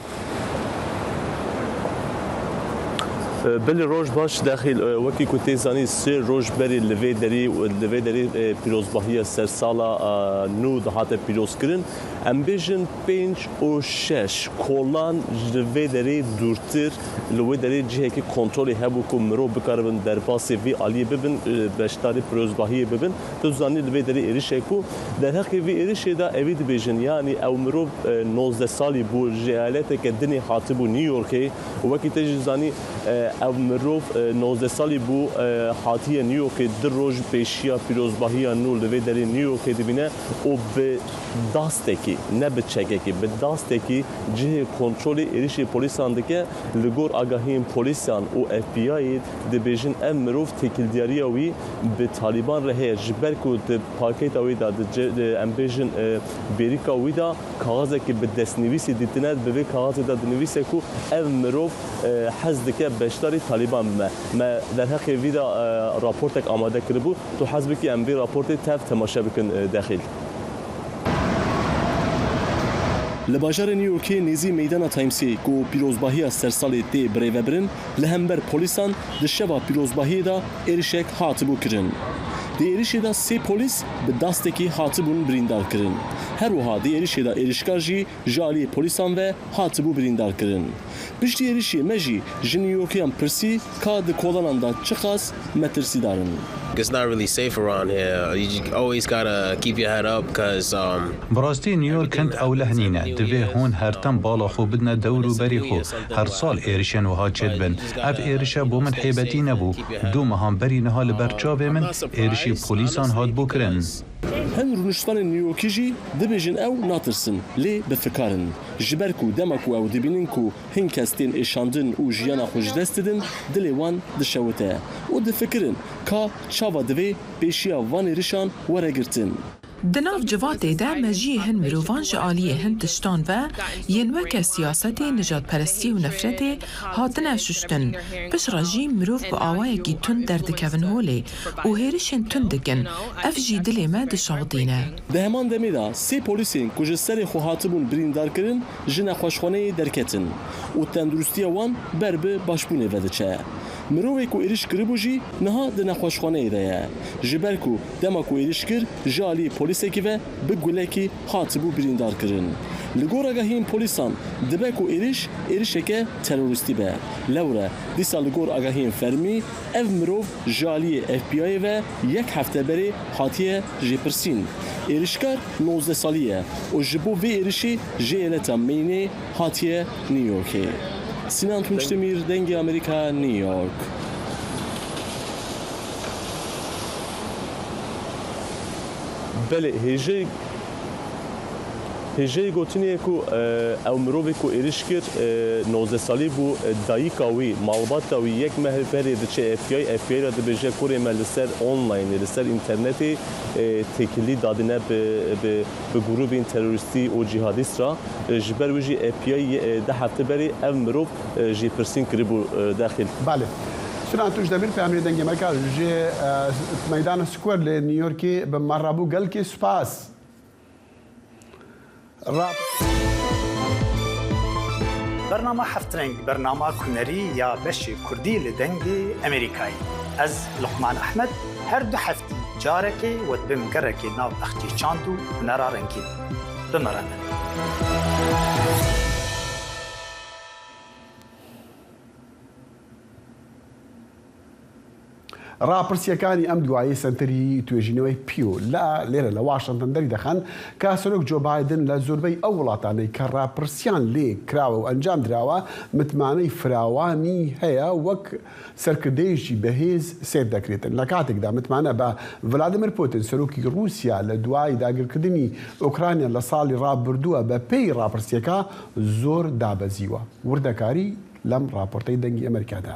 Belê, roj baş Dexîl. E, wekî ku tê zanî, sê roj berî li vê derî, li vê derî, e, pîrozbahiya sersala, e, nû dihate pîrozkirin. Em bêjin pênc û şeş kolan ji vê derê dûrtir, li wê derê cihekî kontrolê hebû ku mirov bikaribin derbasê vî aliyê bibin, e, beşdarî pîrozbahiyê bibin. Tu zanî li vê derê êrişek bû. Derheqê vî êrişê de evî dibêjin, yanî ew mirov, e, nozdeh salî bû, ji eyaleteke dinê hatibû New Yorkê. Wekî te jî zanî, e, ev mirov, e, nozdeh salî bû, e, hatiye New Yorkê, du roj pêşiya pîrozbahiya nû li vê derê New Yorkê dibîne û bi dastekî, ne bi çekekî, bi dastekî cihê kontrolê êrişê polîsan dike. Li gor agahiyên polîsan û F B I'ê dibêjin ev mirov têkildiyariya wî bi Talîban re heye, ji ber ku di pakêta wî de, di ce-, di, em bêjin, e, bêrîka wî de kaxizekî bi destnivîsî dîtine, bi vê kaxizê de dinivîse ku ev mirov, e, hez dike beşdarî Talîban bime. Me derheqê vî de, e, raportek amade kiribû. Tu hez bikî em vê raportê tev temaşe bikin, e, Dexîl. Li bajarê New Yorkê nêzî meydana Timesê ku pîrozbahiya sersalê tê birêvebirin, li hember polîsan di şeva pîrozbahiyê de êrişek hatibû kirin. Di êrişê de sê polîs bi dastekî hatibûn birîndar kirin. Her wiha di êrişê de êrişkar jî ji aliyê polîsan ve hatibû birîndar kirin. Piştî êrişê me jî ji New Yorkiyan pirsî ka di kolanan de çiqas metirsîdar in. It's not really safe around here. You j-, always gotta keep your head up 'cause, um, Bi rastî New York hind ewleh nîne. Divê hûn her tim bala xwe bidine dewr û berî xwe. Her sal êrişên wiha çêdibin. Ev êrişe bo min hêbetî nebû. Du mehan berî niha li ber çavê min êrişî polîsan hatibû kirin. Hin rûniştvanên New Yorkî jî dibêjin ew natirsin, lê bi fikar in. Ji ber ku dema ku ew dibînin ku hin kes tên êşandin û jiyana xwe ji dest didin, dilê wan dişewite û difikirin ka çawa divê pêşiya van êrişan were girtin. Di nav civatê de mejiyê hin mirovan ji aliyê hin tiştan ve yên weke siyasetê, nijadperestî û nefretê hatine şuştin. Piştre jî mirov bi awayekî tund derdikevin holê û hêrişên tund dikin. Ev jî dilê me dişewitîne. Di heman demê de sê polîsên ku ji serê xwe hatibûn birîndarkirin ji nexweşxaneyê derketin û tenduristiya wan ber bi başbûnê ve diçe. Mirovê ku êriş kiribû jî niha di nexweşxaneyê de ye. Ji ber ku dema ku êriş kir ji aliyê polîsekî ve bi gulekî hatibû birîndarkirin. Li gor agahiyên polîsan dibe ku êriş, êrişeke terorîstî be. Lewre dîsa li gor agahiyên fermî ev mirov ji aliyê F B I'ê ve yek hefte berê hatiye jêpirsîn. Êrişkar nozdeh salî ye û ji bo vê êrişê ji eyaleta Maineê hatiye New Yorkê. Sinan Tunçdemir, Dengê Amerîka, New York. Belê, hêjayî, hêjayî gotinê ye ku, e, ew mirovê ku êriş kir, e, nozdeh salî bû, e, dayika wî, malbata wî yek meh berê diçe F B I, F B I re dibêje kurê me li ser onlineê, li ser înternetê, e, têkilî dadine bi, bi, bi grûbên terorîstî û cîhadîst re. E, ji ber wî jî F B I, e, du hefte berê ev mirov, e, jêpirsîn kiribû, e, Dexîl. Belê. Sinan Tunçdemir, peyamê Dengê Amerîka ji, e, Meydana Square li New Yorkê bi me re bû. Gelkî spas. Rap. Bernama Heft Reng, bernama hunerî ya beşê kurdî li Dengê Amerîkayê. Ez Luqman Ehmed, her du heftî carekê we dibim gerekê nav bexçê çand û hunera rengîn. Bi me re bin. Rapirsiyekani em duayê senterî tuêjînewê Pew li lêre li Washington derî dixin ke Serok Joe Biden li zorbey ew welatanê ke rapirsiyan lê kirawe û encam dirawe, mitmaney firawanî heye, wek serkirdeyê jî bi hêz sêr dekirêtin. Li katek de mitmane bi Vladimir Putin, serokî Rûsya, li duayê dagirkirdinî Ukrayna li salê rabirdû ve bi pey rapirsiyeka zor dabezîwe. Wirdekarî lem raportey Dengê Amerîka de.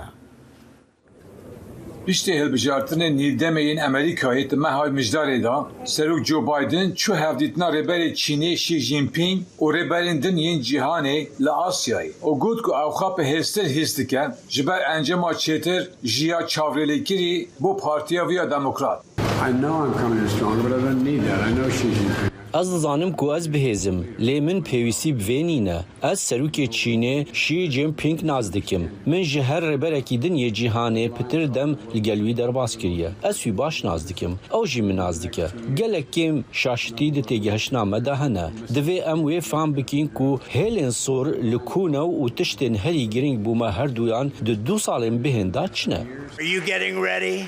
Piştî hilbijartinên nîvdemê yên Amerîkayê di meha Mijdarê de, Serok Joe Biden çû hevdîtina Rêberê Çînê Xi Jinping û rêberên din yên cîhanê li Asyayê û got ku ew xwe bi hêztir hîs dike ji ber encama çêtir ji ya çavrêlêkirî bo partiya wî ya demokrat. I know I'm coming in strong, but I don't need that. I know Xi Jinping. Ez dizanim ku ez bihêzim, lê min pêwîstî bi vê nîne. Ez serokê Çînê Xi Jinping nas dikim. Min ji her rêberekî din yê cîhanê pitir dem li gel wî derbas kiriye. Ez wî baş nas dikim. Ew jî min nas dike. Gelek kêm şaşitî di têgihiştina me de hene. Divê em wê fam bikin ku hêlên sor li ku ne û tiştên herî girîng bo me herduyan di du salên bihên de çi ne. Are you getting ready?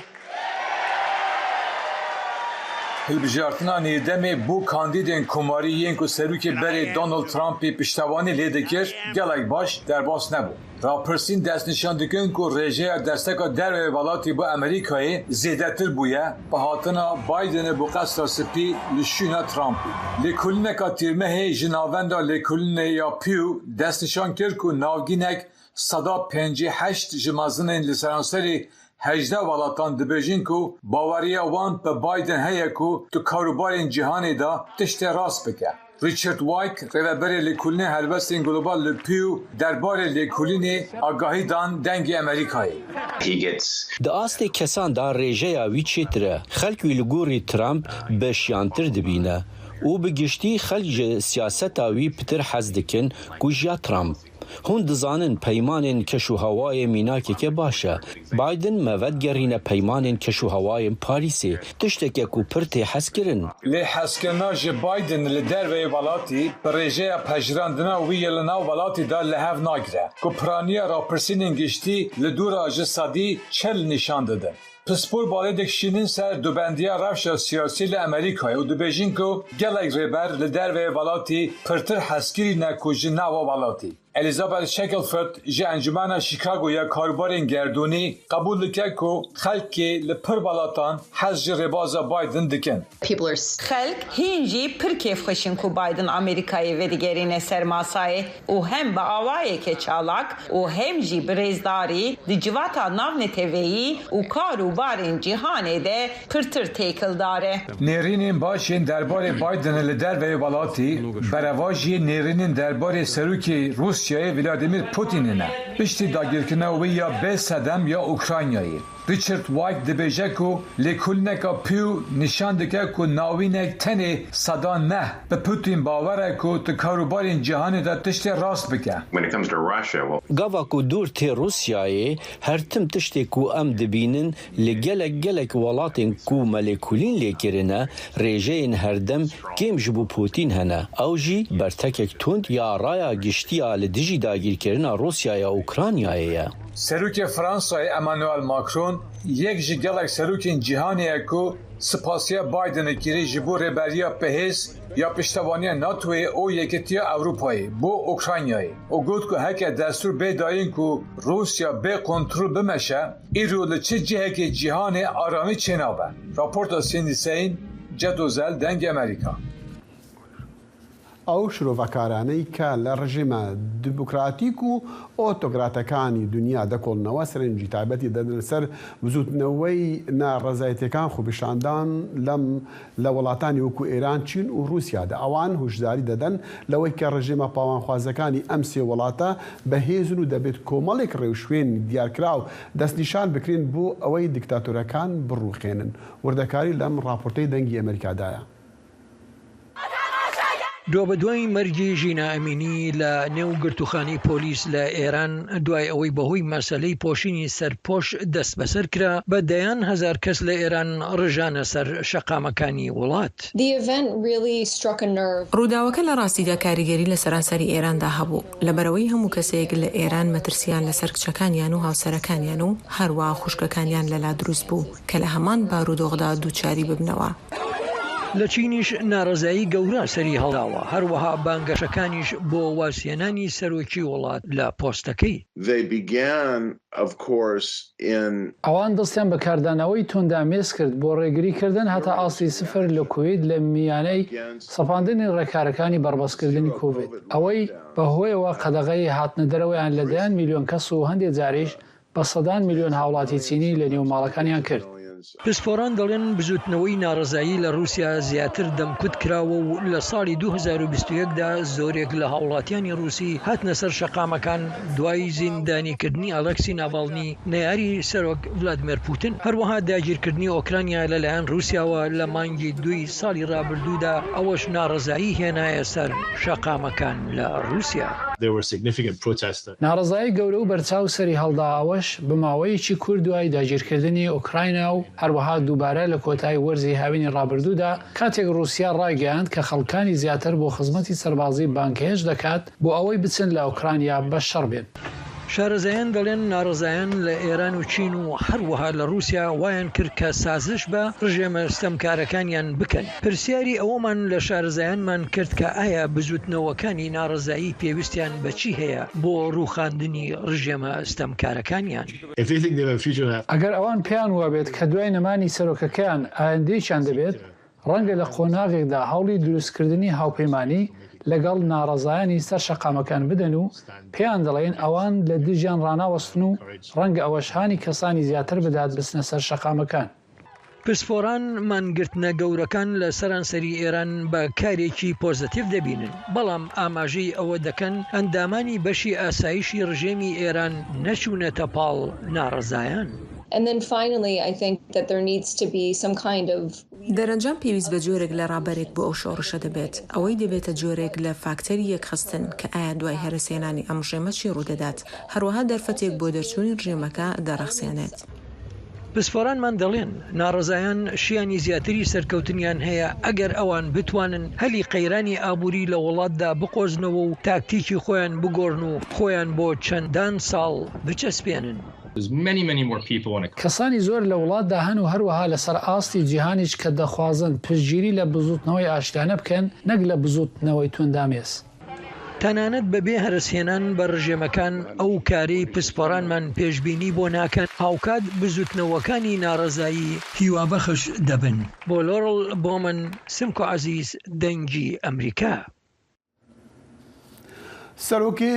Hilbijartina nêrdemê bo kandîdên komarî yên ku serokê berê Donald Trumpî piştevanî lê dikir, gelek baş derbas nebû. Rapirsîn destnîşan dikin ku rêjeya desteka derveyê welatî bo Amerîkayê zêdetir bûye, bi hatina Bidenê bo Qesra Spî li şûna Trumpî. Lêkolîneka Tîrmehê ji navenda lêkolînê ya Pew destnîşan kir ku navgînek seda pêncî heşt ji mezinên li seranserî hejdeh welatan dibêjin ku baweriya wan bi Biden heye ku di karûbarên cîhanê de tiştê rast bike. Richard Wyke, rêveberê Lêkolînê Helwestên Global li Pew, derbarê lêkolînê agahî dan Dengê Amerîkayê. He gets Di astê kesan de rêjeya wî çêtir e. Xelk wî li gorî Trump bi şiyantir dibîne û bi giştî xelk ji siyaseta wî pitir hez dikin ku ji ya Trump. Hûn dizanin peymanên keş û hewayê mînakeke baş e. Biden me vedigerîne peymanên keş û hewayên Parîsê, tişteke ku pir tê hezkirin. Lê hezkirina ji Biden li derveyê welatî bi rêjeya pejirandina wî yê li nav welatî de li hev nagire, ku piraniya rapirsînên giştî li dû re ji sedî çil nîşan didin. Pispor balê dikişînin ser dubendiya rewşa siyasî li Amerîkayê û dibêjin ku gelek rêber li derveyê welatî pirtir hezkirî ne ku ji nava welatî. Elizabeth Shackelford ji Encûmena Chicago ya Karûbarên Gerdûnî qebûl dike ku xelkê li pir welatan hez ji rêbaza Biden dikin. People are s- Xelk hîn jî pir kêfxweş in ku Biden Amerîkayê vedigerîne ser masayê û hem bi awayeke çalak û hem jî bi rêzdarî di civata navneteweyî û kar û barên cîhanê de pirtir têkildar e. Nêrînên baş yên derbarê Bidenê li derveyê welatî, berevajiyê nêrînên derbarê serokê Rûsyayê Vladimir Putinê ne, piştî dagirkirina wê ya bê sedem ya Ukraynayê. Richard Wyke dibêje ku lêkolîneka Pew nîşan dike ku navînek tenê seda neh bi Putin bawer e ku di karûbarên cîhanê de tiştê rast bike. When it comes to Russia, well, Gava ku dûr tê Rûsyayê, her tim tiştê ku em dibînin li gelek gelek welatên ku me lêkolîn lê kirine, rêjeyên herdem kêm ji bo Putin hene. Ew jî bertekek tund ya raya giştî ya li dijî dagîrkirina Rûsya ya Ukraynayê ye. Serokê Fransayê Emmanuel Macron yek ji gelek serokên cîhanê ye ku spasiya Bidenê kirî ji bo rêberiya bihêz ya piştevaniya NATOyê û Yekîtiya Ewropayê bo Ukraynayê û got ku heke destûr bê dayîn ku Rûsya bê kontrol bimeşe, îro li çi cihekê cîhanê aramî çênabe. Raporta Cindy Saine, Ced Ozel, Dengê Amerîka. ئەو شرۆڤەکارانەی کە لە ڕژێمە دیموکراتیک و ئۆتۆکراتەکانی دنیا دەکۆڵنەوە، سەرنجی تایبەتی دەدەن سەر بزوتنەوەی ناڕەزایەتیەکان، خۆپیشاندان لەم، لە وڵاتانی وەکو ئێران، چین و رووسیادا. ئەوان هوشداری دەدەن لەوەی کە ڕژێمە پاوانخوازەکانی ئەم سێ وڵاتە بەهێزن و دەبێت کۆمەڵێک ڕێوشوێن دیارکراو دەستنیشان بکرێن بۆ ئەوەی دیکتاتۆرەکان بڕوخێنن. وردەکاری لەم ڕاپۆرتەی دەنگی ئەمریکادایە. دوابەدوای مەرگی ژینا ئەمینی لە نێو گرتوخانەی پۆلیس لە ئێران، دوای ئەوەی بەهۆی مەسەلەی پۆشینی سەرپۆش دەست بەسەر کرا، بە دەیان هەزار کەس لە ئێران ڕژانە سەر شەقامەکانی وڵات. The event really struck a nerve. ڕووداوەکە لە ڕاستیدا کاریگەری لە سەرانسەری ئێراندا هەبوو، لەبەرەوەی هەموو کەسێک لە ئێران مەترسیان لەسەر کچەکانیان و هاوسەرەکانیان و هەروەها خوشکەکانیان لەلا دروست بوو کە لە هەمان بارودۆخدا دووچاری ببنەوە. لە چینیش ناڕەزایی گەورە سەری هەڵداوە، هەروەها بانگەشەکانیش بۆ وازهێنانی سەرۆکی وڵات لە پۆستەکەی. They began, of course, in ئەوان دەستیان بە کاردانەوەی توندامێز کرد بۆ ڕێگریکردن هەتا ئاستی سفر لە کوێت لە میانەی سەپاندنی ڕێکارەکانی بەربەستکردنی کۆڤید. ئەوەی بەهۆیەوە قەدەغەی هاتنە دەرەوەیان لە دەیان میلیۆن کەس و هەندێک جاریش بە سەدان میلیۆن هاوڵاتی چینی لە نێو ماڵەکانیان کرد. پسپۆران دەڵێن بزوتنەوەی ناڕەزایی لە رووسیا زیاتر دەمکوت کراوە و لە ساڵی دوو هەزار و بیست و یەک دا زۆرێک لە هاوڵاتیانی رووسی هاتنە سەر شەقامەکان دوای زیندانیکردنی ئەلەکسی ناڤاڵنی، نەیاری سەرۆک ڤلادمێر پوتن. هەروەها داگیرکردنی ئۆکرانیا لەلایەن رووسیاوە لە مانگی دووی ساڵی ڕابردوودا ئەوەش ناڕەزایی هێنایە سەر شەقامەکان لە رووسیا. There were significant protests that ناڕەزایی گەورە و بەرچاو سەری هەڵدا، ئەوەش بە ماوەیەکی کورت دوای داگیرکردنی ئۆکراینا و هەروەها دووبارە لە کۆتایی وەرزی هاوینی ڕابردوودا، کاتێک رووسیا ڕایگەیاند کە خەڵکانی زیاتر بۆ خزمەتی سەربازی بانگهێشت دەکات بۆ ئەوەی بچن لە ئۆکرانیا بە شەڕ بێن. شارەزایان دەڵێن ناڕەزایان لە ئێران و چین و هەروەها لە رووسیا وایان کرد کە سازش بە ڕژێمە ستەمکارەکانیان بکەن. پرسیاری ئەوەمان لە شارەزایانمان کرد کە ئایا بزوتنەوەکانی ناڕەزایی پێویستیان بە چی هەیە بۆ ڕووخاندنی ڕژێمە ستەمکارەکانیان؟ If they think they have a future, ئەگەر ئەوان پێیان وابێت کە دوای نەمانی سەرۆکەکەیان ئایندەیەکیان دەبێت، ڕەنگە لە قۆناغێکدا هەوڵی دروستکردنی هاوپەیمانی لەگەڵ ناڕەزایانی سەر شەقامەکان بدەن و پێیان دەڵێن ئەوان لە دژیان ڕاناوەستن و ڕەنگە ئەوەش هانی کەسانی زیاتر بدات بچنە سەر شەقامەکان. پسپۆران مانگرتنە گەورەکان لە سەرانسەری ئێران بە کارێکی پۆزەتیڤ دەبینن، بەڵام ئاماژەی ئەوە دەکەن ئەندامانی بەشی ئاسایشی ڕژێمی ئێران نەچوونەتە پاڵ ناڕەزایان. And then finally, I think that there needs to be some kind of دەرەنجام پێویست بە جۆرێک لە ڕابەرێک بۆ ئەو شۆڕشە دەبێت. ئەوەی دەبێتە جۆرێک لە فاکتەری یەکخستن کە ئایا دوای هەرەسهێنانی ئەم ڕژێمە چی ڕوودەدات، هەروەها دەرفەتێک بۆ دەرچوونی ڕژێمەکە دەڕەخسێنێت. پسپۆرانمان دەڵێن ناڕەزایان شیانی زیاتری سەرکەوتنیان هەیە ئەگەر ئەوان بتوانن هەلی قەیرانی ئابووری لە وڵاتدا بقۆزنەوە و تاکتیکی خۆیان بگۆڕن و خۆیان بۆ چەندان ساڵ بچەسپێنن. There's many, many more people on a کەسانی زۆر لە وڵاتدا هەن و هەروەها لەسەر ئاستی جیهانیش کە دەخوازن پشتگیری لە بزوتنەوەی ئاشتیانە بکەن، نەک لە بزوتنەوەی توندامێز. تەنانەت بەبێ هەرەسهێنان بە ڕژێمەکان، ئەو کارەی پسپۆرانمان پێشبینی بۆ ناکەن، هاوکات بزوتنەوەکانی ناڕەزایی هیوابەخش دەبن. بۆ لۆرڵ بۆمن، سمکۆ عەزیز، دەنگی ئەمریکا. Serokê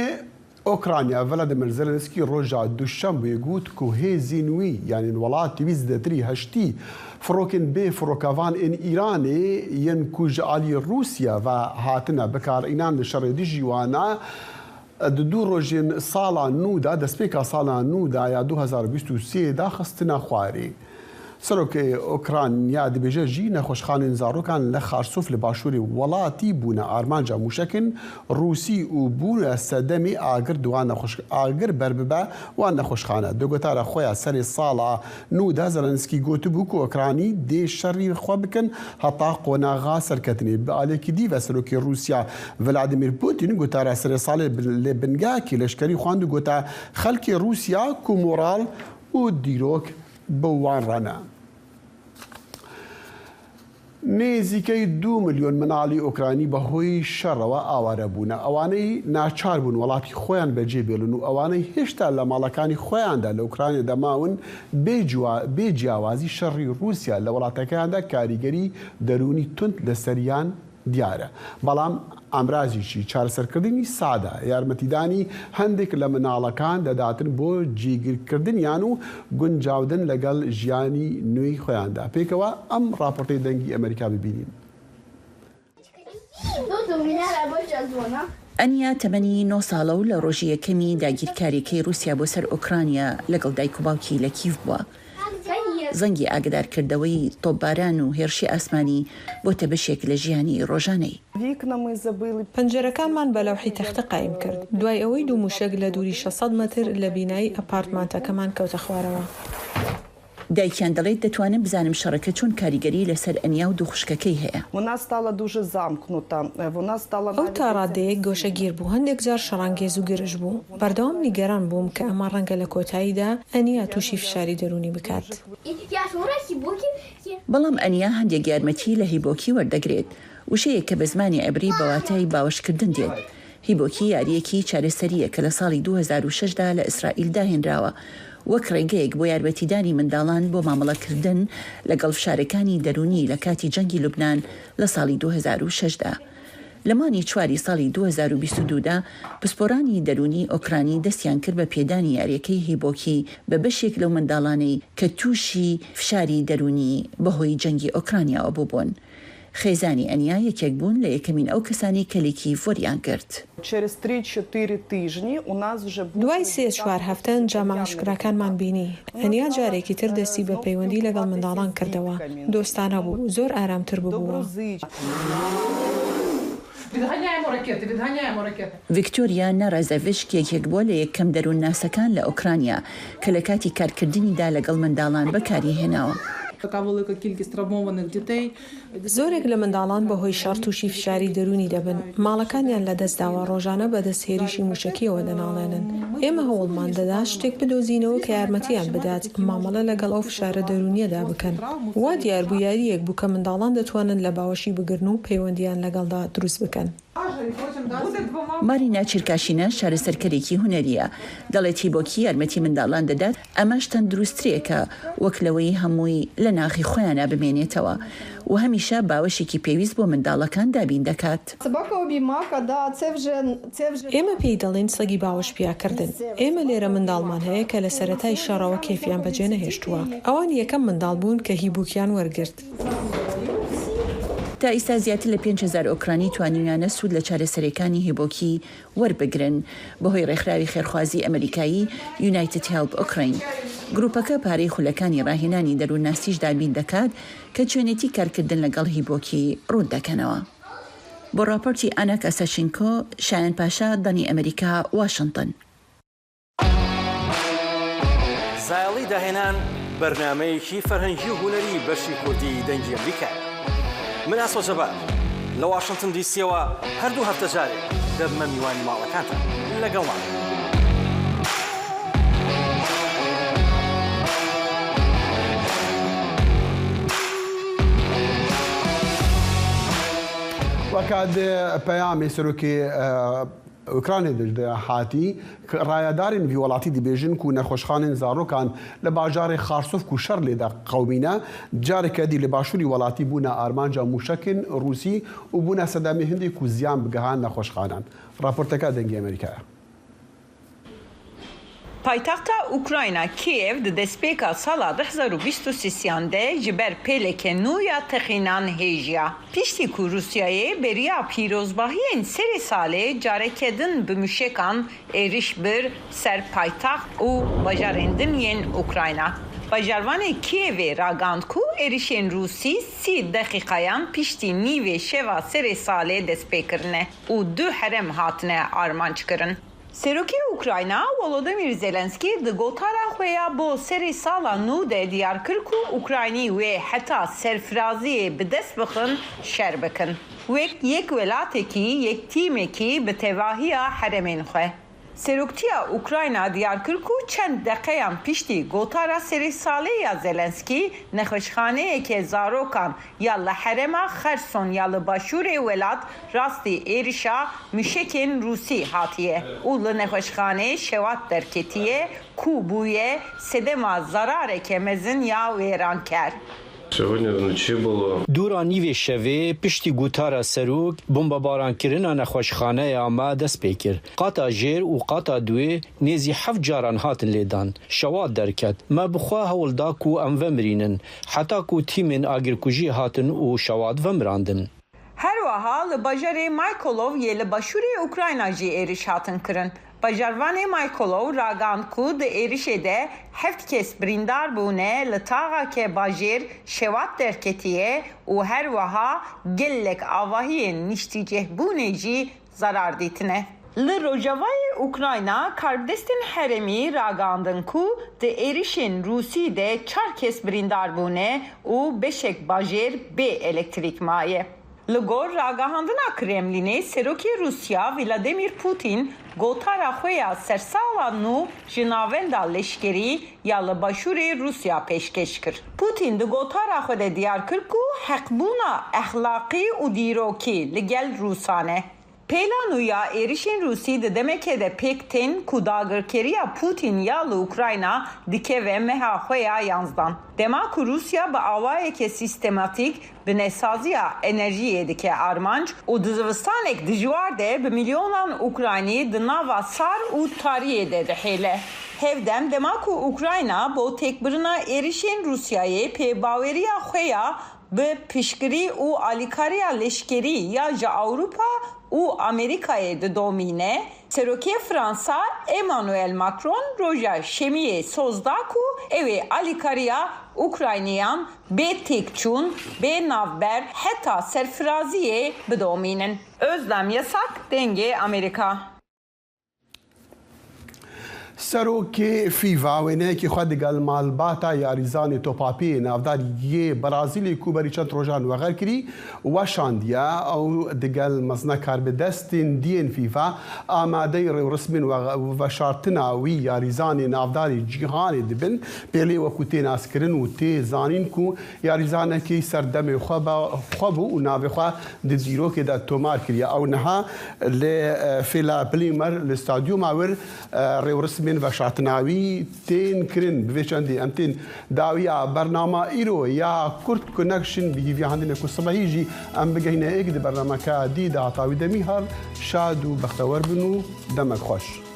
Ukrayna Volodymyr Zelensky roja Duşembeyê got ku hêzên wî, yanî welatî wî zêdetirî heştî firokên bê firokevan ên Îranê yên ku ji alî Rûsya ve hatine bikarînan li şerê dijî wan e, di du rojên sala nû de, destpêka sala nû de ya du hezar bîst û sê de xistine xwarê. Serokê Ukrayna dibêje jî nexweşxanên zarokan li Xarsof li başûrê welatî bûne armanca mûşekên Rûsî û bûne sedemê agir di wan nexweş-, agir berbibe wan nexweşxane. Di gotara xwe ya serê sala nû de Zelenskî gotibû ku Ukraynî dê şerî xwe bikin heta qonaxa serketinê. Bi alekî dî ve Serokê Rûsya Vladimir Putin gotara serê salê bin-, li bingehekî leşkerî xwend û gote xelkê Rûsya ku moral û dîrok bi wan re ne. Nêzîkey du milyon minalî Ukraynî bi hoyî şerrewe aware bûne. Ewaney naçar bûn welatî xweyan becê bêlin û ewaney hêşta li malekanî xweyan de li Ukraynê de mawin bê ciwa-, bê ciyawazî şerî Rûsya li welatekeyan de karîgerî derûnî tund li seriyan diyar e. Belam emrazî jî çareserkirdinî sade, yarmetîdanî hendek li minalekan de datin bo cîgirkiriniyan û guncawdin legel jiyanî nûyî xweyan de. Pêkewe em raportê Dengî Emerîka bibînîn. ئەنیا تەمەنی نۆ ساڵە و لە ڕۆژی یەکەمی داگیرکاریەکەی رووسیا بۆ سەر ئۆکرانیا لەگەڵ دایک و باوکی لە کیڤ بووە. زەنگی ئاگدارکردەوەی تۆپباران و هێرشی ئاسمانی بۆتە بەشێک لە ژیانی ڕۆژانەی. پەنجەرەکانمان بە لەوحی تەختە قایم کرد. دوای ئەوەی دوو مووشەک لە دووری شەش سەد مەتر لە بینای ئەپارتمانتەکەمان کەوتە خوارەوە. دایکیان دەڵێت، دەتوانم بزانم شەڕەکە چۆن کاریگەری لەسەر ئەنیا و دوو خوشکەکەی هەیە. ئەو تا ڕادەیەک گۆشەگیر بوو، هەندێک جار شەڕانگێز و گرژ بوو. بەردەوام نیگەران بووم کە ئەمە ڕەنگە لە کۆتاییدا ئەنیا تووشی فشاری دەروونی بکات. بەڵام ئەنیا هەندێک یارمەتی لە هیبۆکی وەردەگرێت، وشەیەک کە بە زمانی عیبری بە واتای باوەشکردن دێت. هیبۆکی یارییەکی چارەسەرییە کە لە ساڵی دوو هەزار و شەش دا لە ئیسرائیل داهێنراوە وەک ڕێگەیەک بۆ یارمەتیدانی منداڵان بۆ مامەڵەکردن لەگەڵ فشارەکانی دەروونی لە کاتی جەنگی لوبنان لە ساڵی دوو هەزار و شەش دا. لە مانگی چواری ساڵی دوو هەزار و بیست و دوو دا، پسپۆرانی دەروونی ئۆکرانی دەستیان کرد بە پێدانی یاریەکەی هیبۆکی بە بەشێک لەو منداڵانەی کە تووشی فشاری دەروونی بەهۆی جەنگی ئۆکرانیاوە بووبوون. خێزانی ئەنیا یەکێک بوون لە یەکەمین ئەو کەسانی کە لێکی وەریان گرت. Через три-чотири тижні у нас вже буде دوای سێ چوار هەفتە ئەنجامە ئاشکراکانمان بینی. ئەنیا جارێکی تر دەستی بە پەیوەندی لەگەڵ منداڵان کردەوە. دۆستانە بوو، زۆر ئارامتر ببووە. Відганяємо ракети, відганяємо ракети. ڤیکتۆریا نارازەڤیشک یەکێک بووە لە یەکەم دەروونناسەکان لە ئۆکرانیا کە لە کاتی کارکردنیدا لەگەڵ منداڵان بەکاری هێناوە. Така велика кількість травмованих дітей. زۆرێک لە منداڵان بەهۆی شەڕ تووشی فشاری دەروونی دەبن. ماڵەکانیان لەدەستداوە، ڕۆژانە بەدەست هێرشی مووشەکیەوە دەناڵێنن. ئێمە هەوڵمان دەدا شتێک بدۆزینەوە کە یارمەتیان بدات مامەڵە لەگەڵ ئەو فشارە دەروونیەدا بکەن. وا دیار بوو یاریەک بوو کە منداڵان دەتوانن لە باوەشی بگرن و پەیوەندیان لەگەڵدا دروست بکەن. مارینا چیرکاشینا شارەسەرکەرێکی هونەریە. دەڵێت هیبۆکی یارمەتی منداڵان دەدات، ئەمەش تەندروستترێکە وەک لەوەی هەمووی لە ناخی خۆیانە بمێنێتەوە و هەمیشە باوەشێکی پێویست بۆ منداڵەکان دابین دەکات. Собака обіймака, да, це вже це вже ئێمە پێی دەڵێن سەگی باوەش پیاکردن. ئێمە لێرە منداڵمان هەیە کە لە سەرەتای شەڕەوە کێفیان بەجێ نەهێشتووە. ئەوان یەکەم منداڵ بوون کە هیبووکیان وەرگرت. تا ئیستا زیاتر لە پێنج هەزار ئۆکرانی توانیویانە سوود لە چارەسەرەکانی هیبۆکی وەربگرن بەهۆی ڕێکخراوی خێرخوازی ئەمریکایی United Help Ukraine. گروپەکە پارەی خولەکانی ڕاهێنانی دەروونناسیش دابین دەکات کە چۆنێتی کارکردن لەگەڵ هیبۆکی ڕوون دەکەنەوە. بۆ راپۆرتی ئانا کاساشینکۆ، شایان پاشا، دەنگی ئەمریکا، واشنگتن. زایەڵی داهێنان، بەرنامەیەکی فەرهەنگی و هونەری بەشی کوردی دەنگی ئەمریکایە. من ئاسۆ جەبار لە واشنگتن دی سیەوە هەردوو هەفتە جارێک دەبمە میوانی ماڵەکانتان. لەگەڵمان. وەکە دێ پەیامێ سەرۆکی ئۆکرانێ دەردە هاتی، ڕایەدارین وی وڵاتی دەبێژن کو نەخۆشخانەن زارۆکان لە باژارێ خارسۆف کو شەر لێدا قەومینە، جارێکە دی لە باشووری وڵاتی بوونە ئارمانجا موشەکن ڕووسی و بوونە سەدامێ هندێک کو زیان بگەهان نەخۆشخانان. راپۆرتەکە دەنگی ئەمریکایە. Paytexta Ukrayna Kîev di destpêka sala du hezar û bîst û sêsiyan de ji ber pêleke nû ya teqînan hêjiya. Piştî ku Rûsyayê beriya pîrozbahiyên serê salê careke din bi muşekan êriş bir ser paytext û bajarên din yên Ukrayna. Bajarvanê Kîevê ragand ku êrişên Rûsî sî deqîqayan piştî nîvê şeva serê salê dest pê kirine û du herêm hatine armanc kirin. Serokê Ukrayna Volodymyr Zelenskî di gotara xwe ya bo serê sala nû de diyar kir ku Ukraynî wê heta serfiraziyê bi dest bixin şer bikin. Wek yek welatekî, yek tîmekî bi tevahiya herêmên xwe. Seroktiya Ukrayna diyar kir ku çend deqeyan piştî gotara serê salê ya Zelenskî, nexweşxaneyeke zarokan ya li herêma Xerson ya li başûrê welat rastî êrişa muşekên Rûsî hatiye û li nexweşxaneyê şewat derketiye ku bûye sedema zarareke mezin ya wêrankar. Сьогодні вночі було. Dûra nîvê şevê piştî gotara serok, bombebaran kirina nexweşxaneya me dest pê kir. Qata jêr û qata duê nêzî heft caran hatin lêdan. Şewat derket. Me bi xwe hewl da ku em vemirînin. Heta ku tîmên agirkujî hatin û şewat vemirandin. Her wiha li bajarê Mykolov yê li başûrê Ukrayna jî êriş hatin kirin. Bajarvanê Mykolov ragand ku di êrişê de heft kes birîndar bûne, li taxeke bajêr şewat derketiye û her wiha gelek avahiyên niştîcihbûnê jî zarar dîtine. Li rojavayê Ukrayna karbidestên herêmî ragandin ku di êrişên Rûsî de çar kes birîndar bûne û beşek bajêr bê elektrîk maye. Li gor ragihandina Kremlînê, Serokê Rûsya Vladimir Putin gotara xwe ya sersala nû ji Navenda Leşkerî ya li Başûrê Rûsya pêşkêş kir. Putin di gotara xwe de diyar kir ku heqbûna exlaqî û dîrokî li gel Rûsan e. Pêla nû ya êrişên Rûsî di demekê de pêk tên ku dagirkeriya Putin ya li Ukrayna dikeve meha xwe ya yanzdan. Dema ku Rûsya bi awayeke sîstematîk binesaziya enerjiyê dike armanc û di zivistanek dijwar de bi milyonan Ukraynî di nava sar û tariyê de dihêle. Hevdem, dema ku Ukrayna bo têkbirina êrişên Rûsyayê pê baweriya xwe ya bi piştgirî û alîkariya leşkerî ya ji Ewropa û Amerîkayê didomîne, Serokê Fransa Emmanuel Macron roja Şemiyê soz da ku ew ê alîkariya Ukrayniyan bê têkçûn, bê navber heta serfiraziyê bidomînin. Özlem Yasak, Dengê Amerîka. Serokê FIFA wêneyekî xwe digel malbata yarîzanê topapî yê navdar yê Brazîlê ku berî çend rojan wexer kirî, weşandiye. Ew digel mezine karbidestên diyên FIFA amadeyî rêwrismên we-, veşartina wî yarîzanê navdarê cîhanê dibin. Pêlê wekû tê naskirin û tê zanîn ku yarîzanekî ser demê xwe be-, xwe bû û navê xwe di dîrokê de tomar kiriye. Ew niha li, e, Fela Plimer li stadyuma wir, e, rêwrismên veşartina wî tên kirin. Bi vê çendî em tên dawiya bernama îro ya Kurt Connection. Bi hîviya handîne ku sibehî jî em bigehîne êk di bernameke dî de. Heta wî demî her şad û bextewer bin û demek xweş.